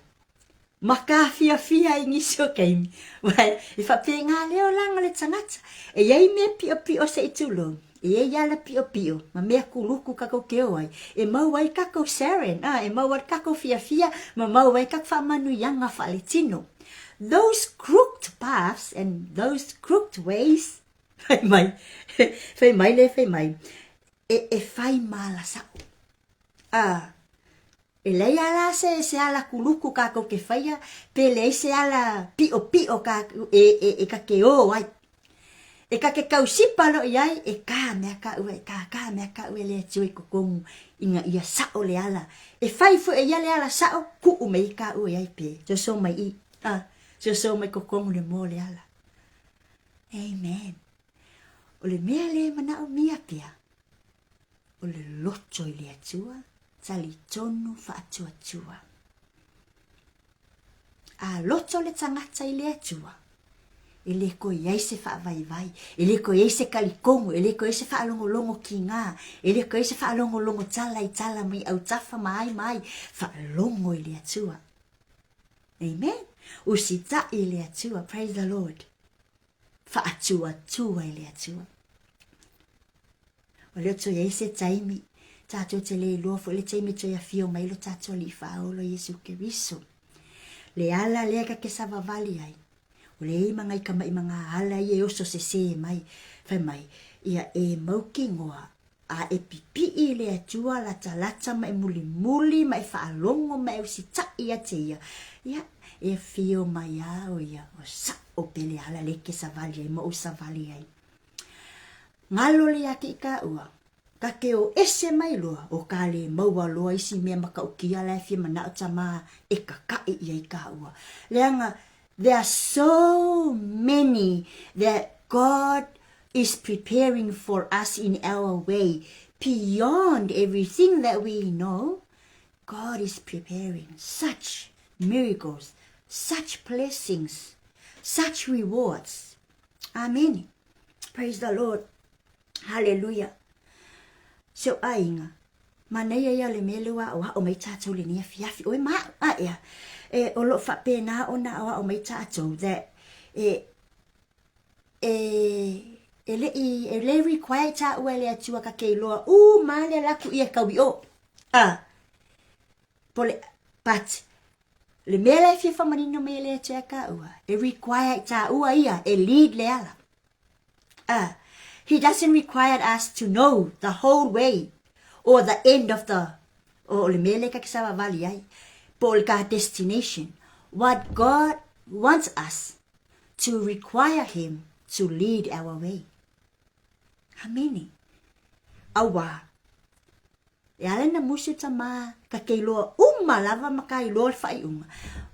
Ma ka fiafia i nisi o kaimi. Wae, e faapēnā lea olaga o le tagata. E iai mea piʻopiʻo se i tulou. E iai ala piʻopiʻo, ma mea kuluku kakou ke o ai. E mau ai kakou saren, a, e mau ai kakou fiafia, ma mau ai kakou faamanuiaga faaletino. Those crooked paths and those crooked ways, fai mai, fai mai le fai mai, e, e fai ma ala saʻo. A, e leai a la se, se ala kuluku kākou ke faia, pe leai se ala piʻopiʻo kākou e, e, e ka ke ō ai. E ka ke kausipa loʻi ai, e kā mea kāua, e kā, kā mea kāua e le Atua i kokomu ina ia saʻo le ala. E fai foi e ia le ala saʻo, kuʻu me i kāua i ai pe, soso mai i, a, soso mai kokomu le mō le ala. Amen. O le mea lea e manaʻomia pea, o le loto i le Atua, talitonu faatuatua. A loto le tagata i le Atua, e le koe i ai se faavaivai, e le koe i ai se kalikogo, e le koe i ai se faalogologo kigā, e le koe i ai se faalogologo tala i tala mai autafa ma ai ma ai, faalogo i le Atua. Amen. Usitaʻi i le Atua. Praise the Lord. Faatuatua i le Atua. O lea toe ai se taimi, tātou te le iloa foi le taimi toe afio mai lo tātou Alii Faaola Iesu Keriso. Le ala lea ka ke savavali ai, o le ei ma ngai kamaʻi ma ngā ala ia e oso sesē mai, fai mai, ia e mau kingoa A e pipiʻi i le Atua latalata ma e mulimuli ma e faalogo ma e usitaʻi ia te ia, ia, e afio mai a o ia, o saʻo pele ala le ke savali ai ma ou savali ai. Ngalo le ia ke i ka ua, ka ke o ese mai loa, o ka le maua loa isi mea makaʻukia la e fia manaʻo tamā e kakaʻi ia i ka ua. Leaga, there are so many that God is preparing for us in our way beyond everything that we know. God is preparing such miracles, such blessings, such rewards. Amen. Praise the Lord. Hallelujah. Se o aiga, manaia ia o le mea lea ua aʻoaʻo mai tātou lenei afiafi. Oe ma aʻu, a ea, e, o loʻo faapena ona aʻoaʻo mai tātou that e, e, E le i, e le require i tāua e le Atua ka ke iloa uma le ala atu ia e kau i o. Ah, po le, but, le mea la e fia whamanino mai e le Atua e kāua, e require i tāua ia e lead le ala. Ah, he doesn't require us to know the whole way or the end of the, o le mea le ka ke sawawali ai, po o le ka destination. What God wants us to require him to lead our way. Amene. Auā, e ala na musu tamā ka kei loa uma lava ma ka iloa le faaiuga,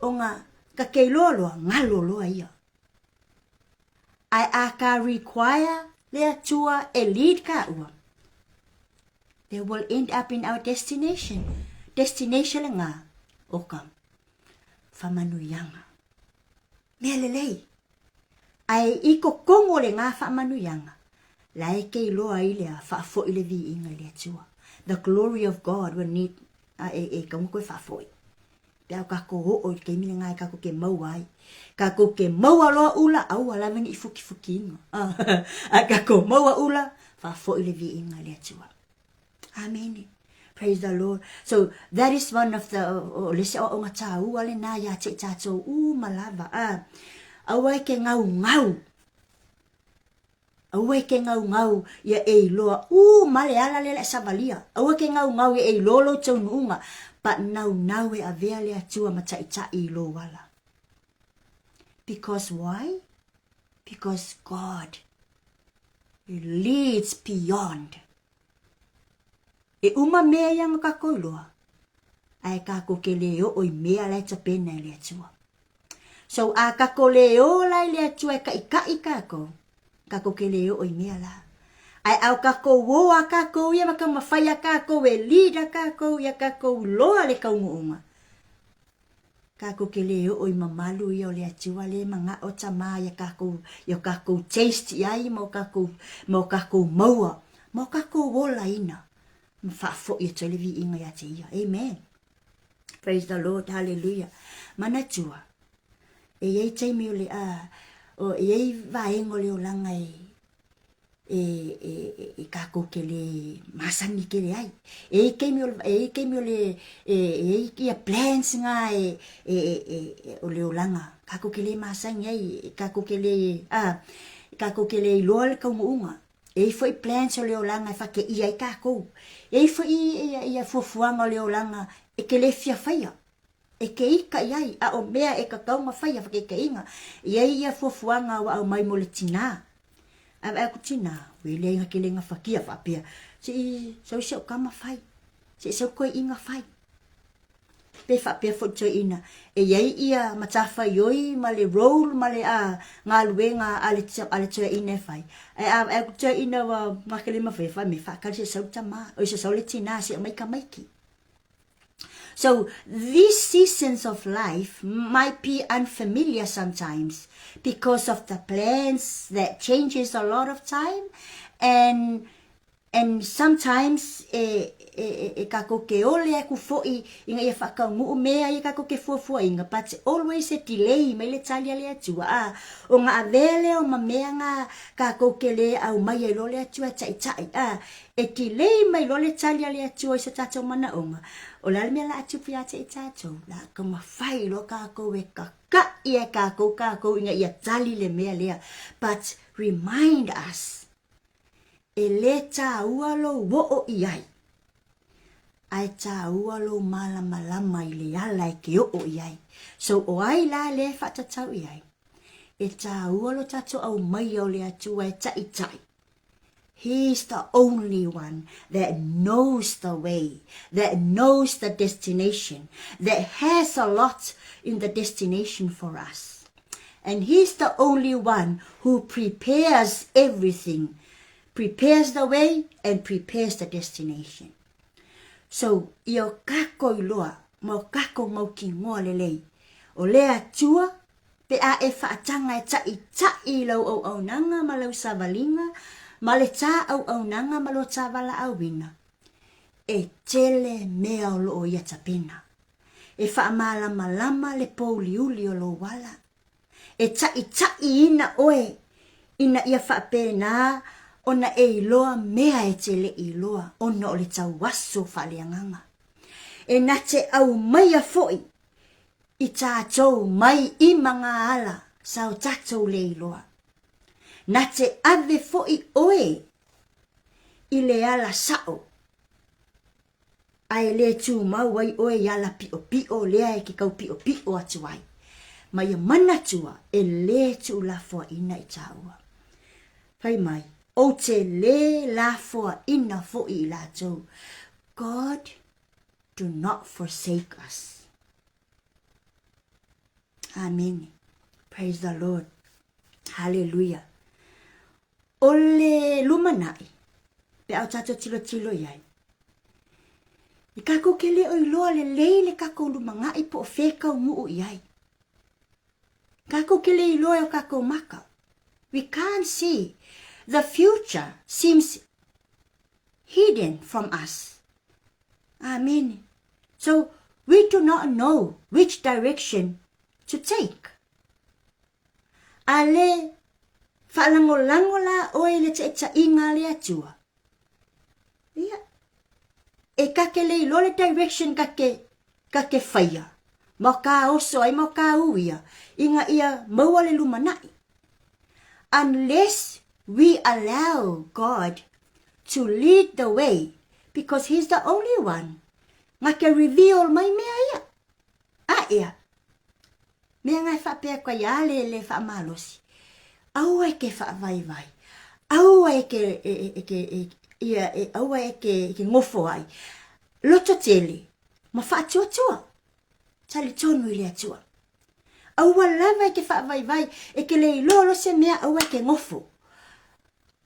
ona ka kei loa loa, galo loa ia. Ae a ka require le Atua e lead kāua, they will end up in our destination. Destination le ngā o ka whamanuiaga. Mea lelei. Ae i kokongo le ngā whaamanuiaga, la e kei loa i lea whaafoi le viiga i le Atua. The glory of God will need a e, e kaunga koe whaafoi. Pe au kako oo i keimi le ngā e kako ke maua ai. Kako ke maua loa ula, aua lava ni i fukifuki inga. A kako maua ula, whaafoi le viiga i le Atua. Amene. Praise the Lord. So that is one of the o le isi aoaoga tāua lenā iā te i tātou uma lava. A, aua e ke ngaungau. Aua e ke ngaungau ia e iloa uma le ala lea le savalia. Aua ke ngaungau ia e iloa lou taunuuga. But naunau e avea le Atua ma taʻitaʻi i lou ala. Because why? Because God leads beyond. E uma mea ia ma kākou loa, ae kākou ke lē oo i mea la e tapena e le Atua. So a kākou lē ola i le Atua e kaʻikaʻi kākou, kākou ke lē oo i mea la. Ae ao kākou ō a kākou ia ma ka mawhai a kākou e lead a kākou ia kākou loa le kaunuʻuga. Kākou ke lē oo i mamalu ia o le Atua lē manaʻo tamā ia kākou ia o kākou taste i ai ma o kākou ma o kākou maua ma o kākou olaina ma faafoʻi atu ai le viiga iā te ia. Amen. Praise the Lord. Hallelujah. Manatua, e iai taimi o le a o e iai vaega o le olaga e e, e, e kākou ke lē masani kele ai. E i keimi o, e i keimi o le, e, e i ia plans ngā e, e, e, e, o le olaga. Kākou ke lē masani ai, e kākou ke lē, a, e kākou ke lē iloa le kaunuʻuga. E i foi plans o le olaga e whakeia ai kākou. E i foi ia, ia fuafuaga o le olaga e ke lē fia whaia. E ke ika i ai, a o mea e kakau ma whaia whakeikeiga. I ai ia fuafuaga ua au mai mo le tinā. Ae vaai atu tinā, ua le aiga kele gafatia faapea, se i sau si au tama fai, se i sau toeaina fai. Pe faapea foi toeaina, e i ai ia matafaioi ma le role ma le a galuega a le a le toeaina e fai. Ae a vaai atu toeaina ua gakele ma fai, fai mai faakali se i sau le tama, oi se i sau le tinā se i aumai tamaiti. So these seasons of life might be unfamiliar sometimes because of the plans that changes a lot of time and and sometimes e, e, e, e kākou ke ole aku foʻi ina ia whaakaunuu mea ia kākou ke fuafuaina but always e delay mai le tali a le Atua a o ngā avea lea o ma mea ngā kākou ke le au mai ai loa le Atua e taʻitaʻi a E kilei mai loa le tali a le Atua i so tātou manaʻoga, o le a le mea la a tupu iā te i tātou, la ka mawhai loa kākou e kakaʻi e kākou kākou ina ia tali le mea lea. But remind us, e lē tāua lou o'o i ai, ae tāua lou mālamalama i le ala e ke o'o i ai. So o ai la lea e faatatau i ai? E tāua lo tātou aumaia o le Atua e taʻitaʻi. He is the only one that knows the way, that knows the destination, that has a lot in the destination for us. And he's the only one who prepares everything, prepares the way and prepares the destination. So, i o kākou iloa ma o kākou mau kinoa lelei, o le Atua Pe a e faataga e taʻitaʻi i lau auaunaga ma lau savaliga, ma le tā auaunaga ma lo tā valaauina, e tele mea o loo ia tapena. E faamalamalama le pouliuli o lou ala. E taʻitaʻi ina oe. Ina ia faapena ona e iloa mea e te le i iloa ona o le tauaso faaleagaga. E na te aumaia foi i tatou mai i magaala sa o tatou le iloa. Na te ave foi oe i le ala sa'o ae le tumau ai oe i ala piʻopiʻo lea e ke kau piʻopiʻo atu ai. Ma ia manatua e lē tuulafoaina i tāua. Fai mai, Ou te lē lafoaina foi i latou. God do not forsake us. Amene. Praise the Lord. Hallelujah. O le lumanai, pe a o tatou tilotilo i ai, i kakou ke le o iloa lelei le kakou lumanaʻi po o fea e kaunuʻu i ai. Kakou ke le iloa e o kakou maka. We can't see. The future seems hidden from us. Amene. So, we do not know which direction to take. A le faalagolago la oe i le taitaiga a le Atua, ia, e ka ke le iloa le direction ka ke, ka ke faia, ma o ka oso ai ma o ka uia, ina ia maua le lumanai. Unless we allow God to lead the way, because He's the only one nga ke reveal mai mea ia. A ea, mea nga e faapea atu ai a le le faamalosi, aua e ke faavaivai, aua e ke e, e, ke e, ia, e, aua e ke, ke ngofo ai, loto tele, ma faatuatua, talitonu i le Atua. Aua lava e ke faavaivai, e ke le iloa loa se mea aua e ke ngofo.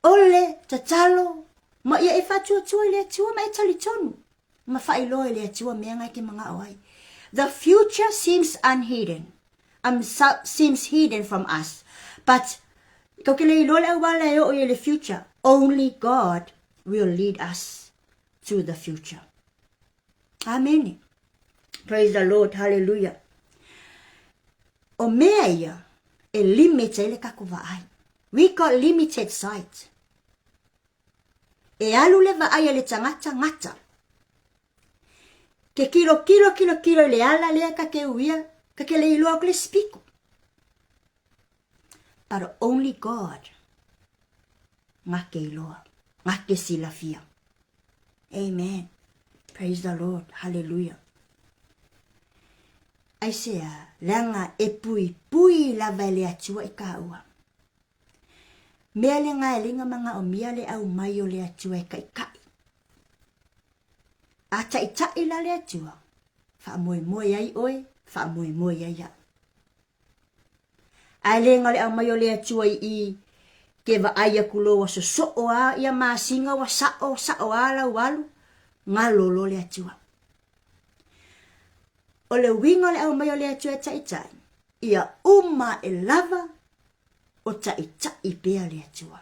O le tatalo, ma ia e faatuatua i le Atua ma e talitonu. Ma faailoa i le Atua mea nga e ke manaʻo ai. The future seems unhidden, um, seems hidden from us, but kau ke le iloa le auala e oo i le future, only God will lead us to the future. Amene. Praise the Lord. Hallelujah. O mea ia e limit ai le kakou vaai. We got limited sight. E alu le vaai a le tagata gata. Ke kilokilo kilokilo i le ala lea ka ke uia, ka ke le iloa aku le sipiko. But only God nga ke iloa, nga ke silafia. Amen. Praise the Lord. Hallelujah. Aisea, leaga e puipui lava e le Atua i kāua. Mea le gaeliga manaomia le aumai o le Atua e kaʻikaʻi. A taʻitaʻi la le Atua, faamoemoe ai oe, faamoemoe ai aʻu. Ae le ga o le aumai o le Atua i i ke vaai aku loa ua sosoʻo a ia masina ua saʻo, saʻo a lau alu, galo loa le Atua. O le uiga o le aumai o le Atua e taʻitaʻi, ia uma aʻe lava o taʻitaʻi pea le Atua.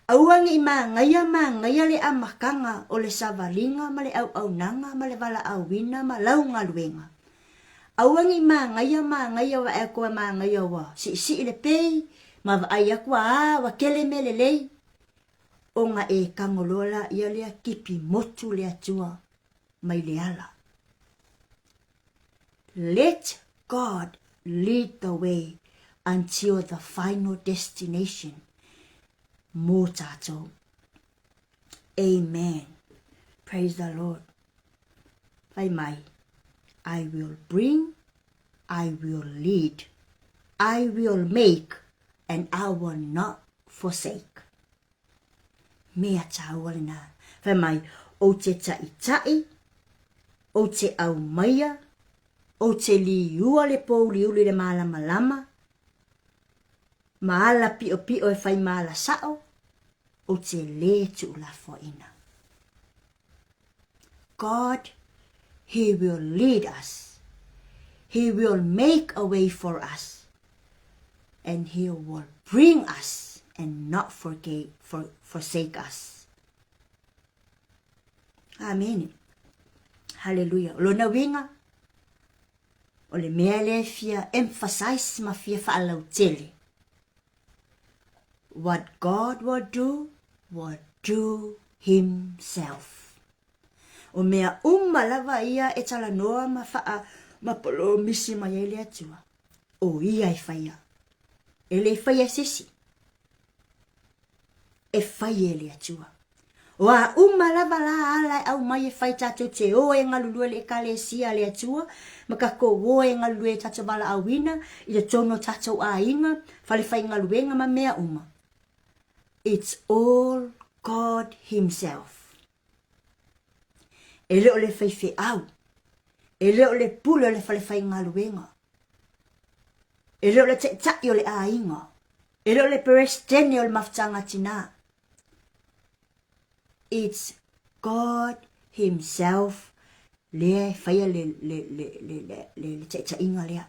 Aua ne i māgaia māgaia le amataga o le savaliga ma le auaunaga ma le valaauina ma lau galuega. Aua ne i māgaia māgaia vae atu a māgaia ua siʻisiʻi le pei ma vaai atu a ua kele mea lelei, ona e tago loa laia lea kipi motu le Atua mai le ala. Let God lead the way until the final destination mō tātou. Amen. Praise the Lord. Whai mai. I will bring, I will lead, I will make, and I will not forsake. Mea tāua lenā. Whai mai, ou te taʻitaʻi, ou te aumaia, ou te liua le pōuliuli le mālamalama, ma ala piʻopiʻo e whai ma ala saʻo, ou te lē tuʻulafoaina. God, He will lead us. He will make a way for us. And He will bring us and not forget, for, forsake us. Amen. Hallelujah. O lona uiga, o le mea lea e fia emphasize ma fia faalautele. What God will do, will do Himself. O mea uma lava ia e talanoa ma faa ma polomisi mai ai le Atua, o Ia e faia. E le faia e se isi. E fai e le Atua. O a uma lava la ala e aumai e fai tatou te o e galulue le Ekalesia a le Atua, ma kakou o e galulue i tatou valaauina i totonu o tatou aiga, fale faigaluega ma mea uma. It's all God Himself. E le o le faifeau, e le o le pule o le fale faigaluega, e le o le taitai o le aiga, e le o le Peresetene o le Mafutaga Tinā. It's God Himself lea e faia le, le, le, le, le, le, le taitaiga lea.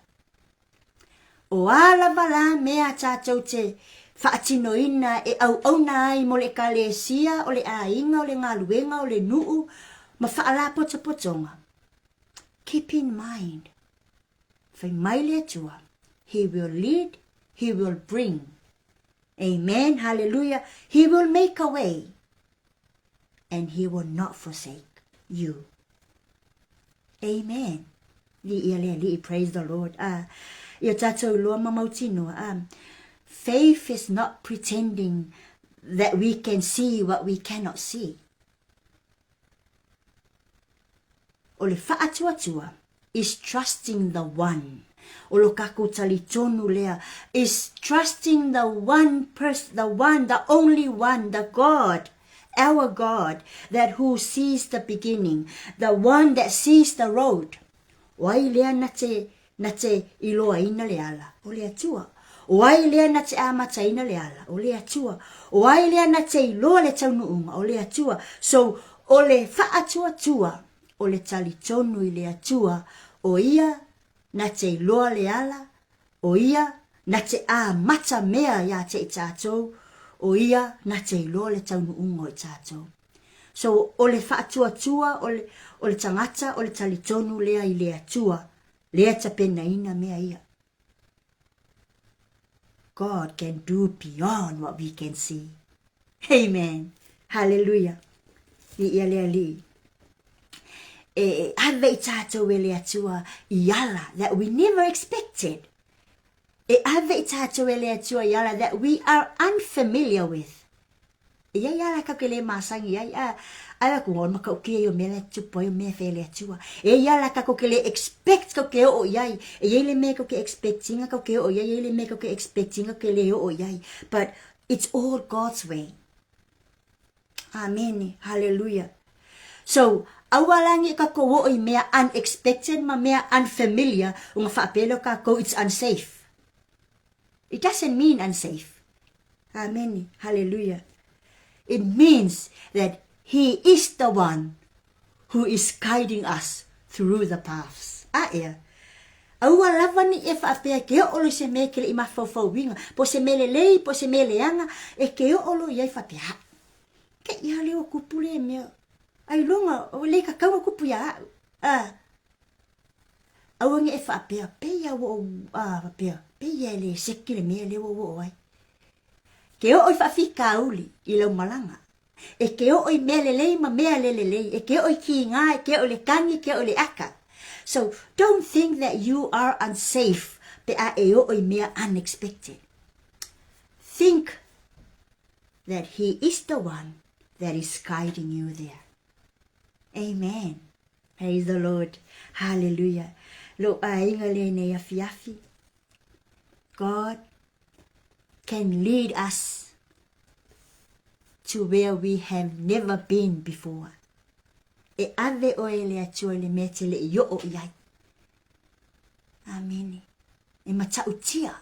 O a lava la mea tatou te faatinoina e auauna ai mo le Ekalesia, o le aiga, o le galuega, o le nuu, ma faalapotopotoga, keep in mind, fai mai le Atua, He will lead, He will bring. Amen, hallelujah, He will make a way and He will not forsake you. Amen. Viia le Alii, praise the Lord. Ah, ia tātou iloa ma mautinoa. Ah, faith is not pretending that we can see what we cannot see. O le faatuatua is trusting the one. O lo kakou talitonu lea is trusting the one person, the one, the only one, the God, our God, that who sees the beginning, the one that sees the road. O ai lea na te, na te iloaina le ala? O le Atua. O ai lea na te amataina le ala? O le Atua. O ai lea na te iloa le taunuuga? O le Atua. So, o le faatuatua, o le talitonu i le Atua, o Ia na te iloa le ala, o Ia na te amata mea iā te i tātou, o Ia na te iloa le taunuuga o i tātou. So, o le faatuatua o le, o le tagata o le talitonu lea i le Atua, lea tapenaina mea ia. God can do beyond what we can see. Amen. Hallelujah. Viia le Alii. E ave i tātou e le Atua i ala that we never expected. E ave i tātou e le Atua i ala that we are unfamiliar with. E i ai ala kau ke le masangi ai, a, ai aku ngā maka uki ai o mea le tupu ai o mea whea le Atua. E i ala kau ke le expect kau ke oo i ai. E i ai le mea kau ke expectinga kau ke oo i ai, e i le mea kau ke expectinga ke le oo i ai. But it's all God's way. Amen. Hallelujah. So, aua langi ka ko oo i mea unexpected ma mea unfamiliar, unga whaapele o kakou it's unsafe. It doesn't mean unsafe. Amen. Hallelujah. It means that He is the one who is guiding us through the paths. A ea. Aua lava ni e whaapea ke o olo i se mea ke le i mafaufauinga, po se mea lelei, po se mea leaga, e ke o olo i ai whaapea, ha, ke i hale o kupu le mea, ai longa, o le ka kaua kupu ia au. Ah, Aua ne i faapea, pei a ua ou, a, faapea, pei e le seki le mea lea ua ou oo ai. Ke oo i faafitauli i lau malaga, e ke oo i mea lelei ma mea le lelei, e ke oo i kīgā, e ke oo i le kani, e ke oo i le aka. So, don't think that you are unsafe pe a e oo i mea unexpected. Think that He is the one that is guiding you there. Amen. Praise the Lord. Hallelujah. Lou aiga lenei afiafi. God can lead us to where we have never been before. E ave oe le Atua i le mea te le i oo i ai. Amene. E matautia.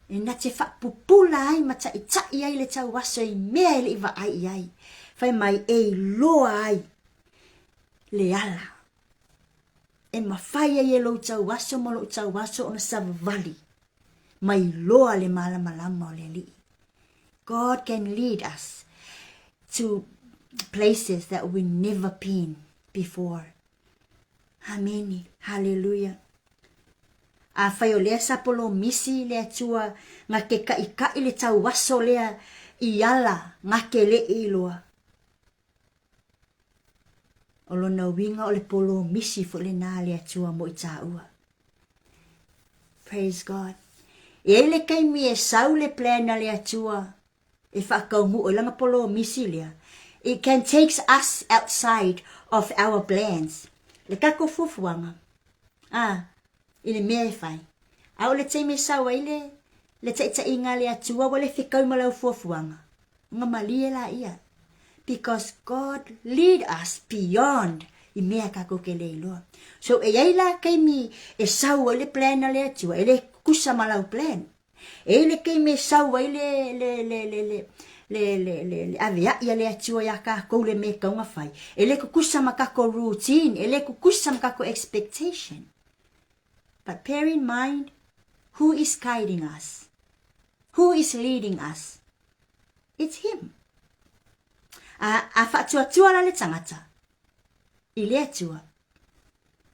E na te whaapupula ai ma taʻitaʻi ai le tauaso i mea e le i vaai i ai. Fai mai e iloa ai le ala. E mafai ai e lou tauaso ma lou tauaso ona savavali ma iloa le malamalama o le Alii. God can lead us to places that we never been before. Amene. Haleluia. Afai o lea sa polomisi le Atua nga ke kaʻikaʻi le tauaso lea i ala nga ke leʻi iloa. O lona uiga o le polomisi foi lena a le Atua mo i tāua. Praise God. E ai le taimi e sau le plan a le Atua e whaakaumuʻu ai lana polomisi lea. It can takes us outside of our plans. Le tatou fuafuaga, a, i le mea e fai. A o le taimi e sau ai le, le taitaiga a le Atua ua le fekau ma lau fuafuaga, ona malie laia. Because God lead us beyond i mea tatou te le iloa. So e iai la taimi e sau ai le plan a le Atua, e le tutusa ma lau plan. E i ai le taimi e sau ai le, le, le, le, le, le, le, le, le aveaʻi a le Atua iā kākou le mea e tatau ona fai. E le tutusa ma tatou routine, e le tutusa ma tatou expectation. But bear in mind, who is guiding us? Who is leading us? It's Him. A, a faatuatua la le tagata i le Atua,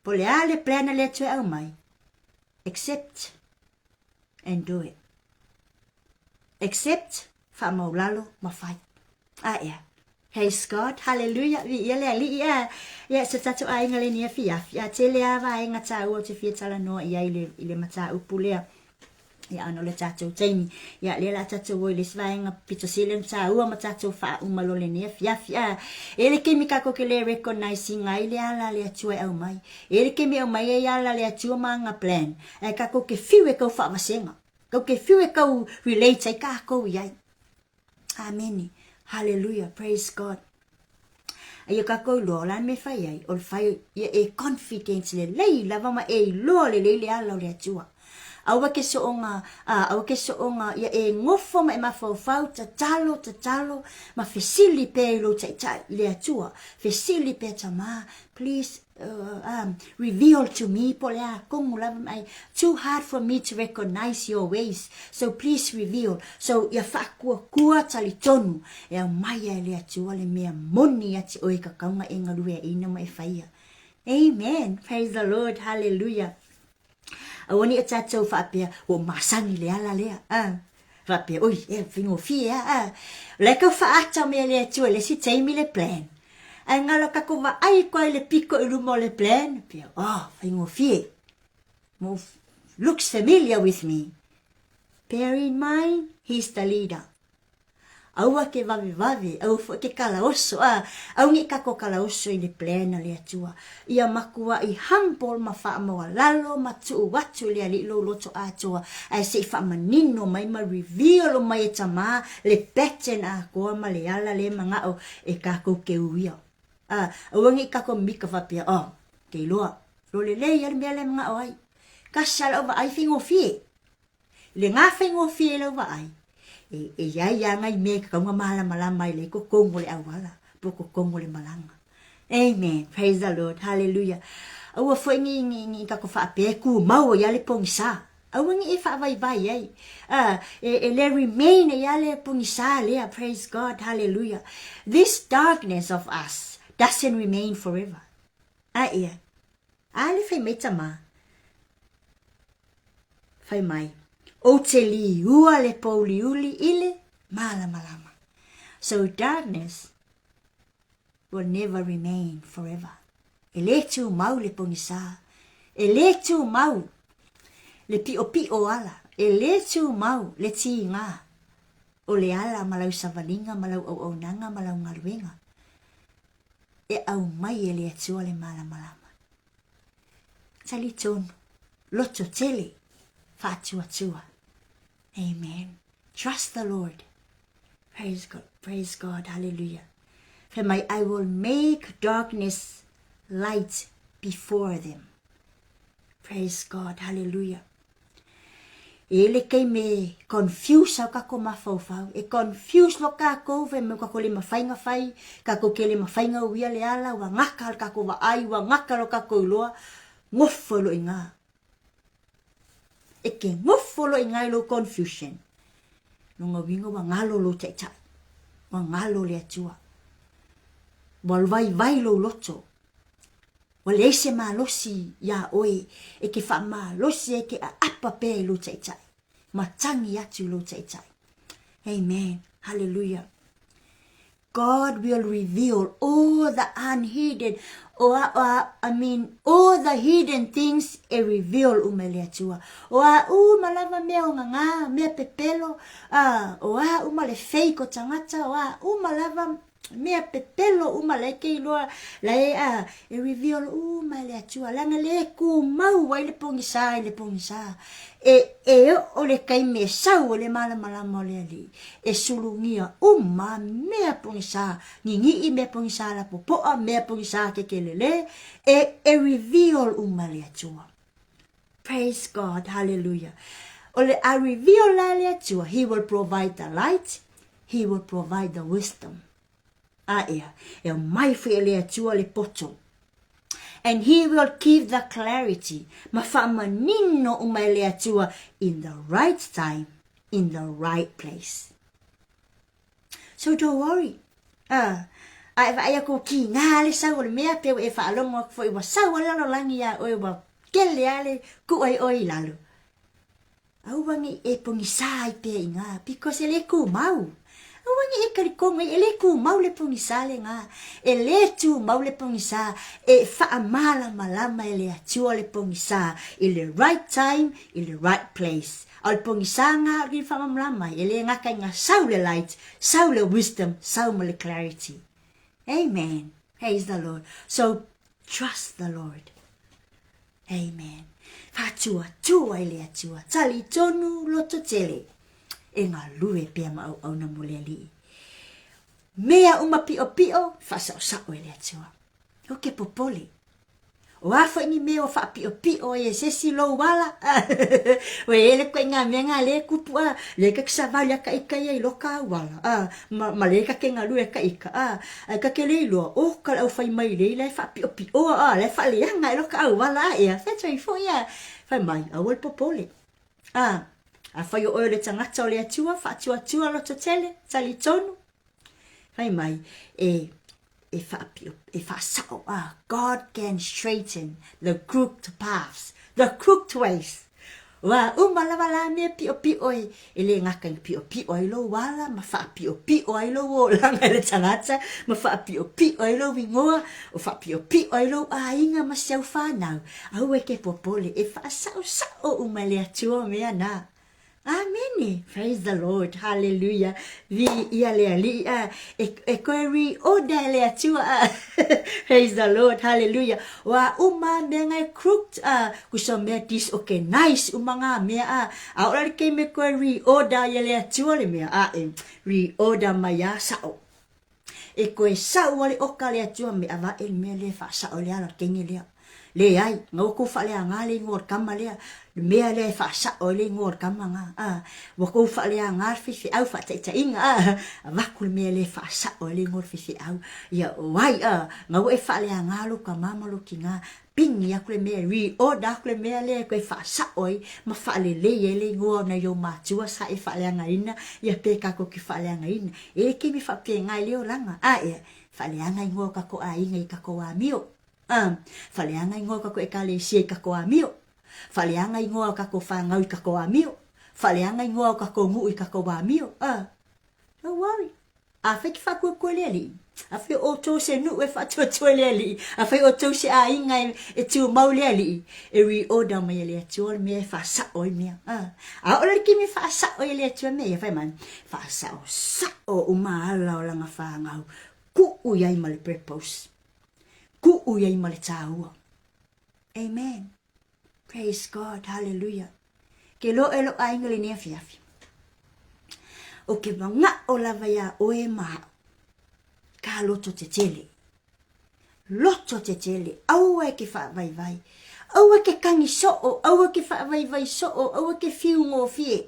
po le a le plan a le Atua e aumai, accept and do it. Accept, faamaulalo ma fai. A ea. Praise God, hallelujah, viia le Alii, a. Ia, so tatou aiga le nia fiafi, a tele a vaega tāua o te fia talanoa i ai i le, i le mataupu lea. Ia, ona o le tatou taimi. Ia, lea la tatou o i le isi vaega pito sili ona tāua ma tatou faauma loa lenei afiafi. A, e le taimi kākou ke le recognize ina ai le ala a le Atua e aumai. E le taimi e aumai ai ala a le Atua ma ana plan. Ae kākou ke fiu e kau faavasega. Kau ke fiu e kau relate ai kākou i ai. Amene. Hallelujah. Praise God. Aia kākou iloa, o le a le mea e fai ai? O le fai ia e confidence lelei lava ma e iloa lelei le ala o le Atua. Aua ke soonga, a, aua ke soonga, ia e ngofo ma e mafaufau, tatalo, tatalo, ma fesili pea i lou taitai i le Atua. Fesili pea, Tamā, please, uh, reveal to me po o le a komu lava mai too hard for me to recognize your ways so please reveal so ia faakuakua talitonu e aumai ai le Atua le mea moni ia te oe kakauga e galueaina ma e faia. Amen. Praise the Lord. Hallelujah. Aua ne i o tatou faapea, ua ou masani i le ala lea, a. Faapea, oi, e, faigofie a, a. O la e tau faaata mai e le Atua i le isi taimi le plan. Ae galo tatou vaai atu ai i le pito i luma o le plan, pea, oh, faigofie. Mo, looks familiar with me. Bear in mind, he's the leader. Aua ke vavevave, aua foi ke kalaoso, a, aua ne i kakou kalaoso i le plan a le Atua. Ia makuaʻi humble ma faamaualalo ma tuu atu i le Alii lou loto atoa, ae se i faamanino mai ma reveal mai e Tamā le pattern atoa ma le ala le manao e kakou ke uia. A, aua ne i kakou mika faapea, oh, ke iloa, lo lelei a le mea lea e manao ai. Kasi a lau vaai faigofie. I le gā faigofie i lau vaai, e, e i ai a ngai mea i kakauga malamalama ai lei kokogu o le auala, po kokogu o le malaga. Amen. Praise the Lord. Hallelujah. Aua foi ni, ni, ni kako faapea e kumau ai a le pogisa. Aua ni e faavaivai ai. E, e le remain ai a le pogisa lea. Praise God. Hallelujah. This darkness of us doesn't remain forever. A ia. A le fai mai tamā. Fai mai, Ou te liua le pōuliuli i le mālamalama. So darkness will never remain forever. E lē tumau le pogisā. E lē tumau le piʻopiʻo ala. E lē tumau le tīgā o le ala ma lau savaliga ma lau auaunaga ma lau galuega. E aumai e le Atua le malamalama. Talitonu, loto tele, faatuatua. Amen. Trust the Lord. Praise God, praise God, hallelujah. Fai mai, I will make darkness light before them. Praise God, hallelujah. E le taimi e confuse au kakou mafaufau, e confuse loa kakou fai mai ua kakou le mafai na fai, kakou ke le mafai na uia le ala, ua gaka le kakou vaai, ua gaka lo kakou iloa, gofo loa i ina. E ke gofo loa i ina i lou confusion, lona uiga ua galo lou taitai, ua galo le Atua, ua vaivai lou loto. Ua leai se malosi iā ʻoe e ke faamalosi ai ke ʻaʻapa pea i lou Taitai. Matagi atu i lou Taitai. Amen. Hallelujah. God will reveal all the unhidden, or, I mean, all the hidden things e reveal uma e le Atua. O a uma lava mea o ngangā, mea pepelo, o a uma le fake o tagata, o a uma lava mea pepelo uma la e ke iloa la e a e reveal uma e le Atua leaga le tumau ai le pogisa i le pogisa e e oo le taimi e sau ai le malamalama o le Alii e sulugia uma mea pogisa gigii mea pogisa lapopoa mea pogisa kekelele e e reveal uma e le Atua. Praise God, hallelujah. O le a reveal la e le Atua, He will provide the light, He will provide the wisdom. A ea, e aumai foi e le Atua le poto. And He will give the clarity, ma faamanino uma e le Atua in the right time, in the right place. So don't worry. Ah, a e vaai aku ki ngā le sau o le mea, pe e whaalongo aku foi ua sau a le lalolagi iā oe ua kele a le kuʻu ai oe i lalo. Aua ne i e pogisa ai pea i ngā, because e le kūmau. Aua ne i e talitonu ai, e le kūmau le pogisa le ngā. E le tūmau le pogisa, e whaamalamalama e le Atua le pogisa i le right time, i le right place. A o le pogisa ngā o le whaamalamalama ai, e le gata i ngā sau le light, sau le wisdom, sau ma le clarity. Amen. Praise the Lord. So, trust the Lord. Amen. Whaatuatua i le Atua. Tali tonu loto tele. E galue pea ma auauna mo le Alii. Mea uma piʻopiʻo, faasaʻosaʻo e le Atua. O ke popole. O a foi ni mea ua faapiʻopiʻo ai e se isi lou ala, ua i ai le ituaiga mea na lea e kupu a, lea ka te savali a ka ika ia i loka au ala, a, ma, ma lea ka te galue a ka ika, a, ae ka te le iloa, o ka le au fai mailei la e faapiʻopiʻoa, a, la e faaleaga e loka au ala, a, ea, fai atu ai foi a, fai mai, aua le popole. A, afai o oe o le tagata o le Atua, faatuatua loto tele, talitonu, Fai mai, e, e whaapio, e whaasao, ah, God can straighten the crooked paths, the crooked ways. Ua uma lava la mea piʻopiʻo e, e le gata i piʻopiʻo ai lou ala, ma whaapiʻopiʻo ai lou olaga i le tagata, ma whaapiʻopiʻo ai lou igoa, o whaapiʻopiʻo ai lou aiga ma si au whanau. Aua e ke popole, e whaasaʻosaʻo uma e le Atua mea na. Amene! Praise the Lord! Hallelujah! Viia le Alii a e, e koe reorder e le Atua a. Praise the Lord! Hallelujah! O a uma mea ngai crooked a, kusa mea disorganized uma ngā mea a, a ola le keime koe reorder ia le Atua le mea a e reorder mai a sao. E koe sau a le oka le Atua me avae le mea lea e faasao i le ala o le teine lea. Leai, na ua kou faaleaga le igoa o le tama lea, le mea lea e faasao ai le igoa o le tama na. A, ua kou faaleaga le faifeau faataitaiga, a, avatu le mea lea e faasao ai le igoa o le faifeau. Ia, o ai, a, na ua e faaleaga lou tama ma lou tina, pigi aku le mea, reorder aku le mea lea e toe faasao ai ma faalelei ai le igoa o nai ou matua sa e faaleagaina, ia pe tatou te faaleagaina. E le taimi faapena i le olaga, a ea, faaleaga igoa o tatou aiga i tatou amio. A, faaleaga igoa o tatou ekalesia i tatou amio. Faaleaga igoa o tatou fanau i tatou amio. Faaleaga igoa o tatou nuu i tatou amio. A, don't worry. Afai ke faatuatua le Alii, afai o outou se nuu e faatuatua le Alii, afai o outou se aiga e, e tumau le Alii, e reorder mai e le Atua le mea e faasao ai mea. A, a o le kimi faasao ai e le Atua mea ia, fai mai, faasao sao uma ala o lana fanau, kuu i ai ma le purpose, kuu i ai ma le tāua. Amen. Praise God, hallelujah. Ke loa e lou aiga lenei afiafi. O ke manaʻo lava iā ʻoe ma aʻu, ka loto tetele. Loto tetele, aua e ke faavaivai. Aua ke kagi soʻo, aua ke faavaivai soʻo, aua ke fiu gofie.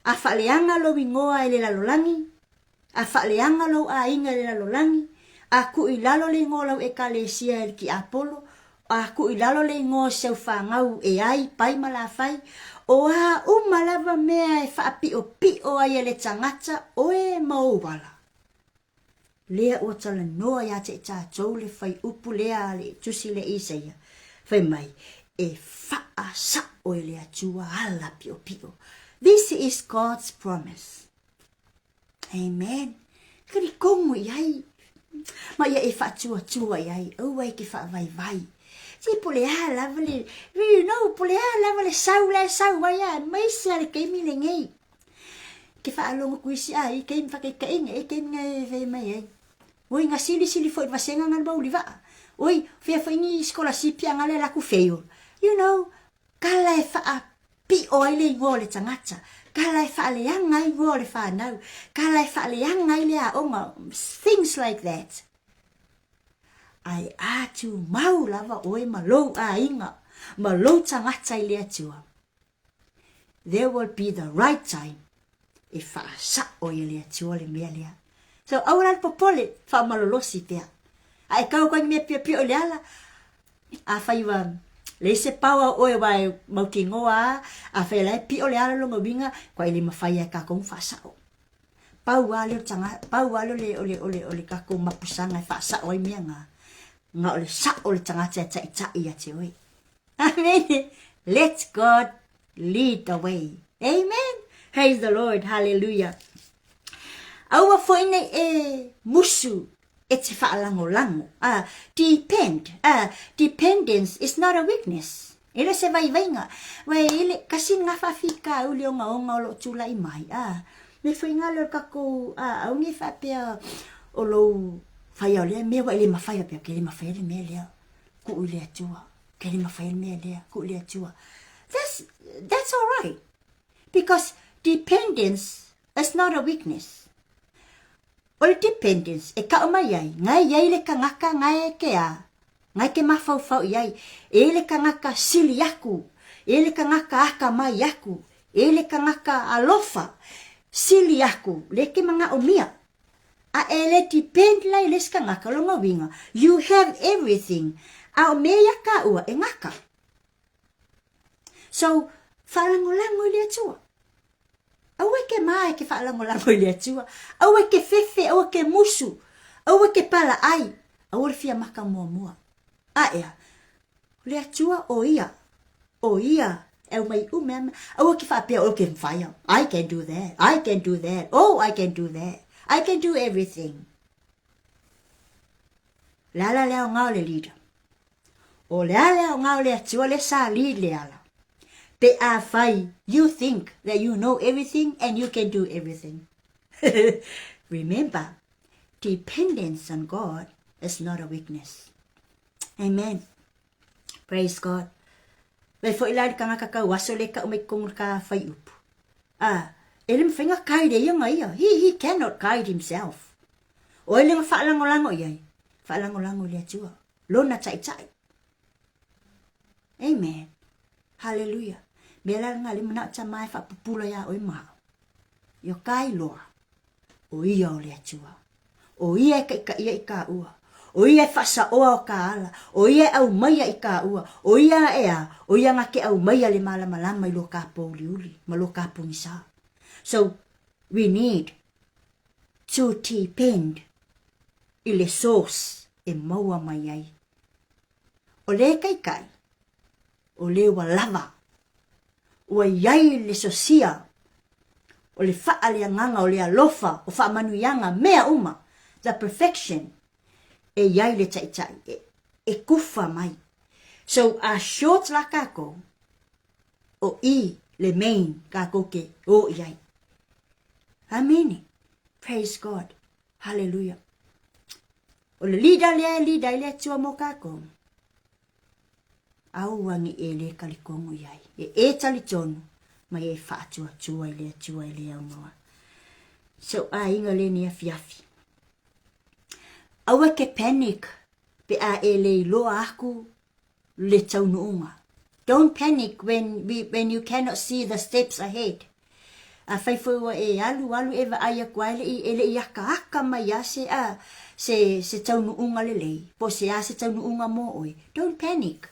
A faaleaga lou igoa e le lalolagi, A faaleaga lou aiga i le lalolagi, a kuu i lalo le igoa o lau Ekalesia e le Tiapolo, a kuu i lalo le igoa o si au fanau e ai, pai ma lafai, o a uma lava mea e faapiʻopiʻo ai e le tagata oe ma ou ala. Lea ua talanoa ia te i tatou le fuaiupu lea a le Tusi le Isaia, fai mai, E faasao e le Atua ala piopio. This is God's promise. Amen. Talitonu i ai. Ma ia e faatuatua i ai, aua e ke faavaivai. Se po le a lava le, you know, po le a lava le sau la e sau ai a, aemaise a le taimi lenei. Ke faalogo ku isi a i taimi faataitaiga, e taimi na e fai mai ai. Oi, na silisili foi i le vasega na le mauli vaa. Oi, fea foi ni sikolasipi a na le laku fail. You know, Kala e faapio ai le igoa o le tagata, kala e faaleaga ai igoa o le fanau, kala e faaleaga ai le aoga, things like that. Ae a tumau lava oe ma lou aiga, ma lou tagata i le Atua, there will be the right time e faasao ai e le Atua le mea lea. So, aua la le popole, faamalolosi pea. A e kau atu ai ni mea piopio i le ala, afai ua leai se power o oe aua e mautinoa a, afai o la e pio le ala lona uiga, kua e le mafai lava e tatou ona faasao. Pau lava lea o le taga, pau lava lea o le, o le, o le tatou mapusaga e faasao ai mea na, na o le sao o le tagata e taitai ia te oe. Amene! Let God lead the way. Amen! Praise the Lord. Hallelujah. Aua foi nei e musu e te whaalangolago. Depend. Dependence is not a weakness. E le se vaivaiga. Wa e le kasi nga whaafika au le onga onga o lo tūlai mai. Me foi ngā leo kakou, au ni whaapea o lou whai au lea, mea wa e le mawhai whapea, ke le mawhai le mea lea, ku i le atua. Ke le mawhai le mea lea, ku i le atua. That's all right. Because dependence is not a weakness. O le dependence e kau mai ai, ngai i ai le kangaka ngai ke a, ngai ke mafaufau i ai, e le kangaka sili aku, e le kangaka akamai aku, e le kangaka alofa, sili aku, le ke manaʻomia. A e le depend la i le isi kangaka, lona uiga, you have everything, a o mea ia kāua e gaka. So, faalagolago i le Atua. Aua e ke mā e ke faalagolago i le Atua. Aua e ke fefe, aua ke musu, aua ke palaai, aua le fia maka muamua. A ea, o le Atua o ia, o ia e aumai uma e aua ke faapea o ke mawhai au. I can do that, I can do that, oh I can do that, I can do everything. Le ala le aoga o le leader. O le a le aoga o le Atua le sa lead le ala. Pe afai you think that you know everything and you can do everything. Remember, dependence on God is not a weakness. Amen. Praise God. Vai foi la le kangaka kau aso le kau mai kongu ka whai upu. Ah, e le mawhainga guide e ia nga ia. He cannot guide himself. O e le nga whaalangolango iai. Whaalangolango i le Atua. Lona taitai. Amen. Hallelujah. Mea la nga le manao ta mai whaapupula ia oe maha. Io kai loa. O ia o le Atua. O ia e kaikaia i ka ua. O ia e whaasaoa o ka ala. O ia e au maia i ka ua. O ia e a. O ia nga ke au maia le malamalama i lo ka pōuliuli. Ma lo ka pongisa. So, we need to depend i le source e maua mai ai. O le kaikai, o le ua lava, ua i ai le sosia, o le faaleagaga, o le alofa, o faamanuiaga, mea uma, the perfection, e i ai le taitai, e, e kufa mai. So, a short la kākou, o i le main kākou ke o i ai. Amene. Praise God. Hallelujah. O le leader lea e leader ai le Atua mo kākou. Aua ne i e le talitonu i ai. E e talitonu, ma e faatuatua i le Atua e le aunoa. So aiga lenei afiafi. Aua ke panic pe a e le iloa aku le taunuuga. Don't panic when, we, when you cannot see the steps ahead. Afai foi ua e alu alu e vaai aku a e leʻi e leʻi akaaka mai a se a se se taunuuga lelei po se a se taunuuga mo oe. Don't panic.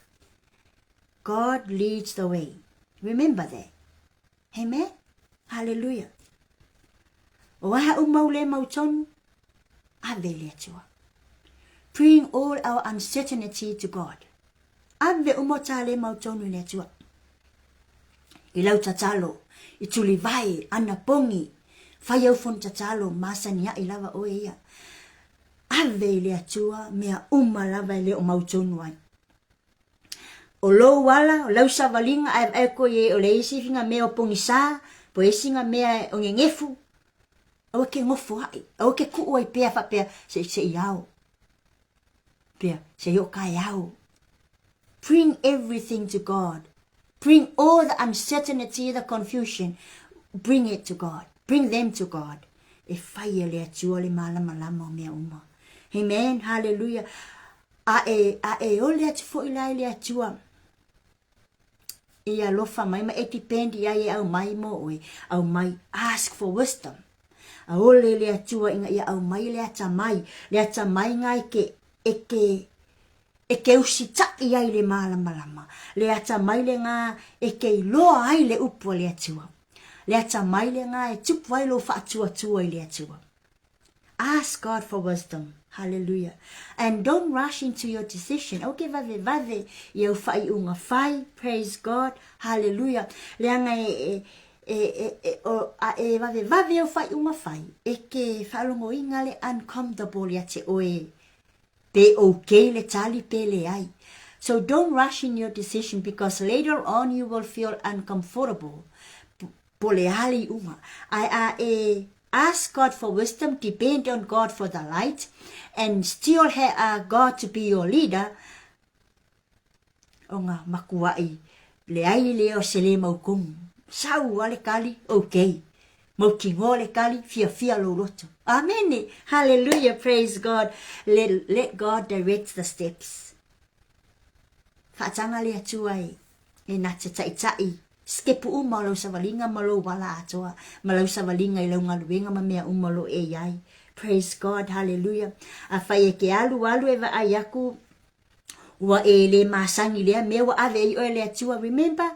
God leads the way. Remember that. Amen. Hallelujah. O aha u mau le mau tonu? Ave i le Atua. Bring all our uncertainty to God. Ave uma o tā le mautonu i le Atua. I lau tatalo, i tulivae, anapogi, fai au fono tatalo, masani ai lava oe ia. Ave i le Atua mea uma lava e le o mautonu ai. O lou ala, o lau savaliga, ae vaai atu i ai o le isi finga mea o pogisa, po o isi nga mea o gegefu, aua e te nofo ai, aua e te tuu ai pea faapea se i se i ao. Pea, se i oo taeao. Bring everything to God. Bring all the uncertainty, the confusion, bring it to God. Bring them to God. E fai e le Atua le malamalama o mea uma. Amen. Hallelujah. A e, a e ole atu foi la i le Atua i alofa mai ma e depend ia e aumai mo oe. Aumai, ask for wisdom. A ole i le Atua ina ia aumai le atamai, le atamai nga e ke, e ke, e ke usitaʻi ai le malamalama, le atamai lena e ke iloa ai le upu a le Atua, le atamai lena e tupu ai lou faatuatua i le Atua. Ask God for wisdom. Hallelujah. And don't rush into your decision. Aua ke vavevave i au faaiuga fai. Praise God. Hallelujah. Leaga e, e, e, e, e, o, a e vavevave au faaiuga fai, e ke faalogoina le uncomfortable ia te oe Pe okay le tali pe leai. So don't rush in your decision because later on you will feel uncomfortable po le a le iuga. Ae a e ask God for wisdom, depend on God for the light and still have God to be your leader, o nga makuaʻi leai lea o se le mautonu. Sau a le kali, okay. Mautinoa le kali, fiafia lou loto. Amene! Hallelujah, praise God. Let, let God direct the steps. Faataga le Atua e, e na te taʻitaʻi sitepu uma o lau savaliga ma lou ala atoa, ma lau savaliga i lau galuega ma mea uma o lo o e i ai. Praise God, hallelujah. Afai e ke alu alu e vaai aku, Ua e le masani lea mea ua ave ai oe le Atua. Remember,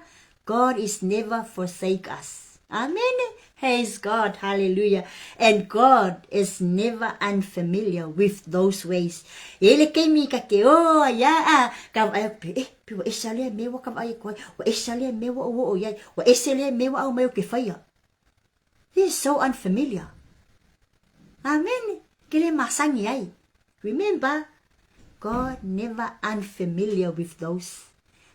God is never forsake us. Amene. Praise God. Hallelujah. And God is never unfamiliar with those ways. E le keimi ka te o ai a a ka vaai aku pe eh pe ua esa lea mea ua ka vaai aku ai. Ua esa lea mea ua ou oo i ai. Ua ese lea mea ua aumai ou ke whaia. This is so unfamiliar. Amen. Ke le masani ai. Remember, God never unfamiliar with those.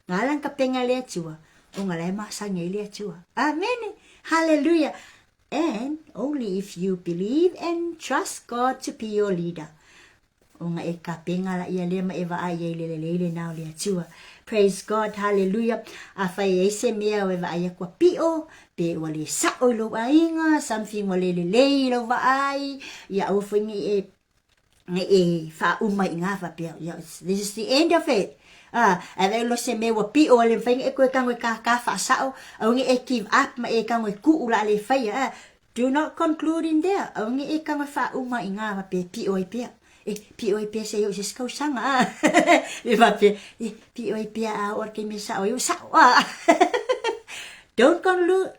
Nga lang ka penga le Atua, o nga lai masani ai le Atua. Amen. Hallelujah. And only if you believe and trust God to be your leader. Ona e kapenga la ia lea ma e vaai ai le lelei lena o le Atua. Praise God, hallelujah. Afai e ai se mea o e vaai aku a piʻo, pe ua le saʻo i lou aiga, something ua le lelei i lau vaai, ia aua foi nei e nei e faauma i ngā faapea, ia, this is the end of it. Ah, ae vaai loa se mea ua piʻo a le mafai ona e toe tago e kākā faasaʻo, aua nei e give up ma e tago e kuʻu la le faia, ah, Do not conclude in there, aua ne i e tago e faauma i ngā faapea e piʻo ai pea. E, piʻo ai pea seia oo i se isi tausaga, a. Le faapea, e, piʻo ai pea a oo i le taimi e saʻo ai, ua saʻo, a. Don't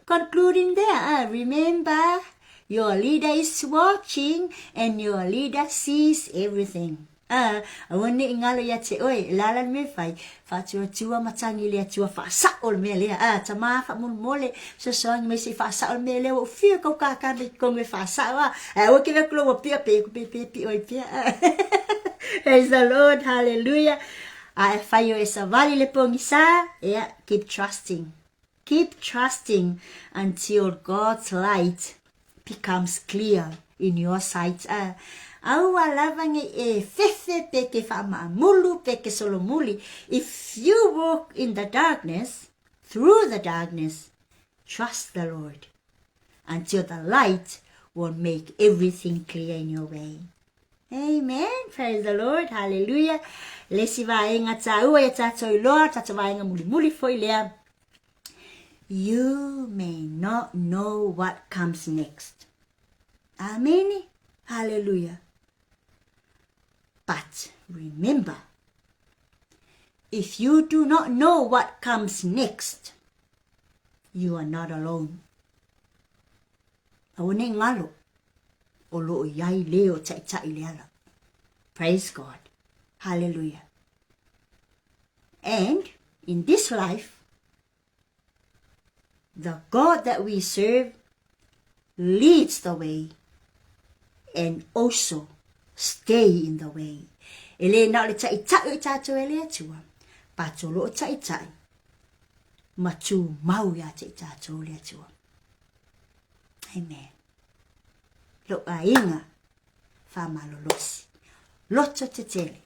conclude in there, a. Remember, your leader is watching and your leader sees everything. Ā, aua ne i ngalo ia te oe, e lala le mea e fai, whaatuatua ma tangi le Atua whaasao le mea lea, ā, tamā whaamolemole, fesoasoani mai se i whaasao le mea lea, ua ou whiu kau kākā mai ki kongu e whaasao, ā, ae aua ke vea ua pia pe, pe, pe, pio ai pea, ā. Praise the Lord, hallelujah. A e whai o e savali le pongisa, ea, keep trusting. Keep trusting until God's light becomes clear in your sight. A, aua lava nei e fefe pe ke whaamaamulu pe ke solomuli. If you walk in the darkness, through the darkness, trust the Lord until the light will make everything clear in your way. Amen. Praise the Lord. Hallelujah. Le si vaenga tāua ia tātou iloa, tātou vaenga mulimuli foi lea. You may not know what comes next. Amen. Hallelujah. But remember, if you do not know what comes next, you are not alone. Aua nei ngalo. o lo o i ai le o taʻitaʻi le ala. Praise God. Hallelujah. And in this life, the God that we serve leads the way and also stay in the way. E le na o le taʻitaʻi o i tātou e le Atua, but o lo o taʻitaʻi ma tū mau iā te i tātou le Atua. Amen. Lou aiga faamalolosi. Loto tetele.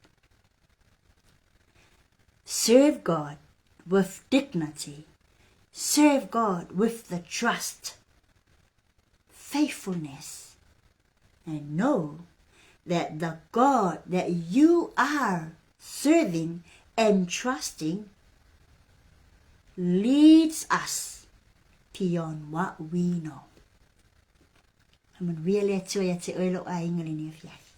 Serve God with dignity. Serve God with the trust, faithfulness, and know that the God that you are serving and trusting leads us beyond what we know. Faamanuia le Atua ia te oe lou aiga lenei afiafi.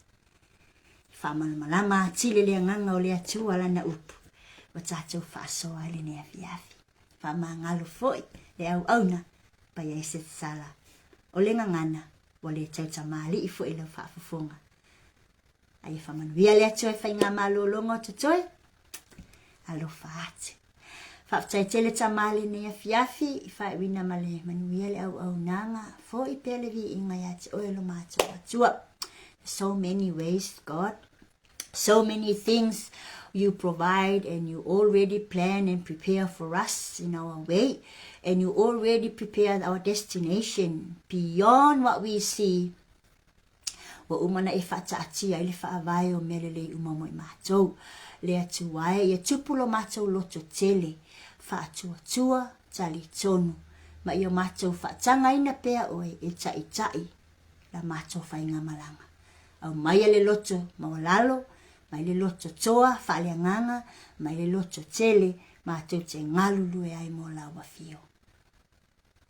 Faamalamalama atili le agaga o le Atua lana upu ua tatou faasoa ai lenei afiafi. Faamagalo foi le auauna paia e se sala o le gagana ua le tautamāli'i foi i lau faafofoga. A ia faamanuia le Atua i faigamalologa o totoe. Alofa atu. Faafetai tele tama lenei afiafi i faaiuina ma le manuia le auaunaga foi pea le viiga ia te oe lo matou Atua. So many ways, God. So many things you provide and you already plan and prepare for us in our way. And you already prepared our destination beyond what we see. Ua uma ona e faataatia ai le faavae o mea lelei uma mo i matou. Le Atua e, ia tupu lo matou loto tele, faatuatua, talitonu, ma ia matou faatagaina pea oe e taʻitaʻi la matou faigamalaga. Aumaia le loto maualalo, mai le loto toa faaleagaga, mai le loto tele, matou te galulue ai mo lau afio.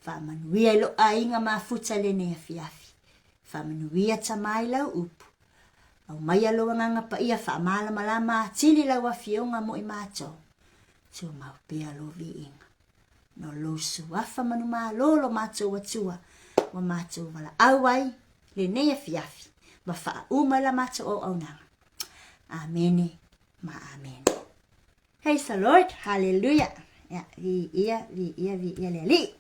Faamanuia i lou aiga mafuta i lenei afiafi. Faamanuia tama i lau upu. Aumaia lou agaga paia faamalamalama atili lau afioga mo i matou. Tumau pea lou viiga. No lou suafa manumalo lo matou Atua ua matou valaau ai lenei afiafi ma faauma i la matou auaunaga. Amene ma amene. Praise the Lord, hallelujah. Ia, viia, viia, viia le Alii.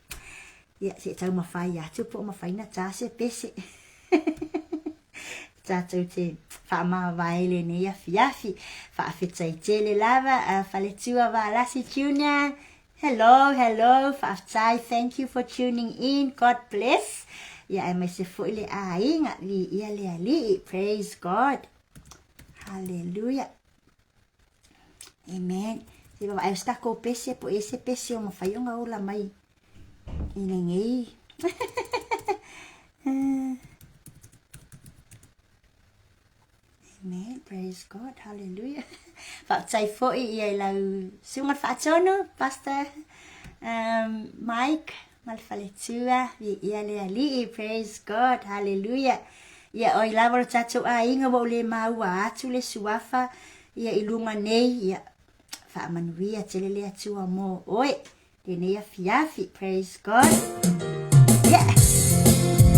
Ia, se i taumafai atu po o mafai ona ta se pese. Tatou te faamavae lenei afiafi. Faafetai tele lava, uh, Faletua Valasi Junior. Hello, hello, faafetai, thank you for tuning in, God bless. Ia, aemaise foi le aiga, viia le Alii, praise God. Hallelujah. Amen. Se vaavaai o se takou pese po i ai se pese o mafai ona ola mai i lenei. Amen. Praise God. Hallelujah. Faafetai foi ia i lau susuga faatonu, Pastor um, Mike ma le faletua, viia le Alii, praise God, hallelujah. Ia oi lava lo tatou aiga ua ou le maua atu le suafa ia i luga nei, ia faamanuia tele le Atua mo oe lenei afiafi, praise God. Yeah.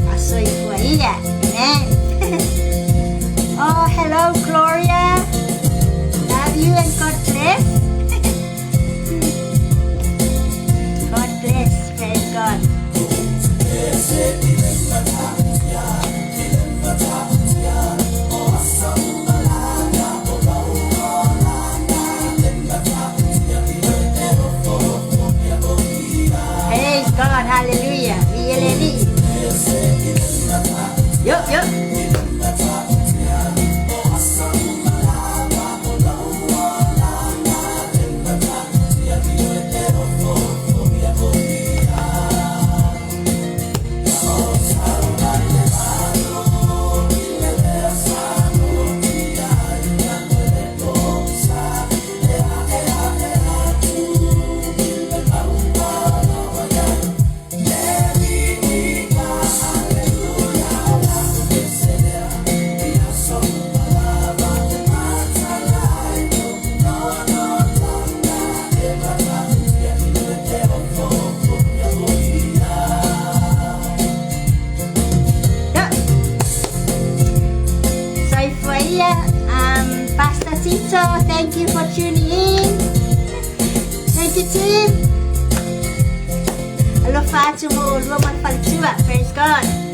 Fasoifua ia, amen. Oh, hello Gloria. Love you and God bless. God bless. Praise God. Praise God. Hallelujah. Viia le Alii. Yo, yo. Pastor Tito, thank you for tuning in. Thank you, team. Alofa atu mo ulua ma le faletua. Praise God.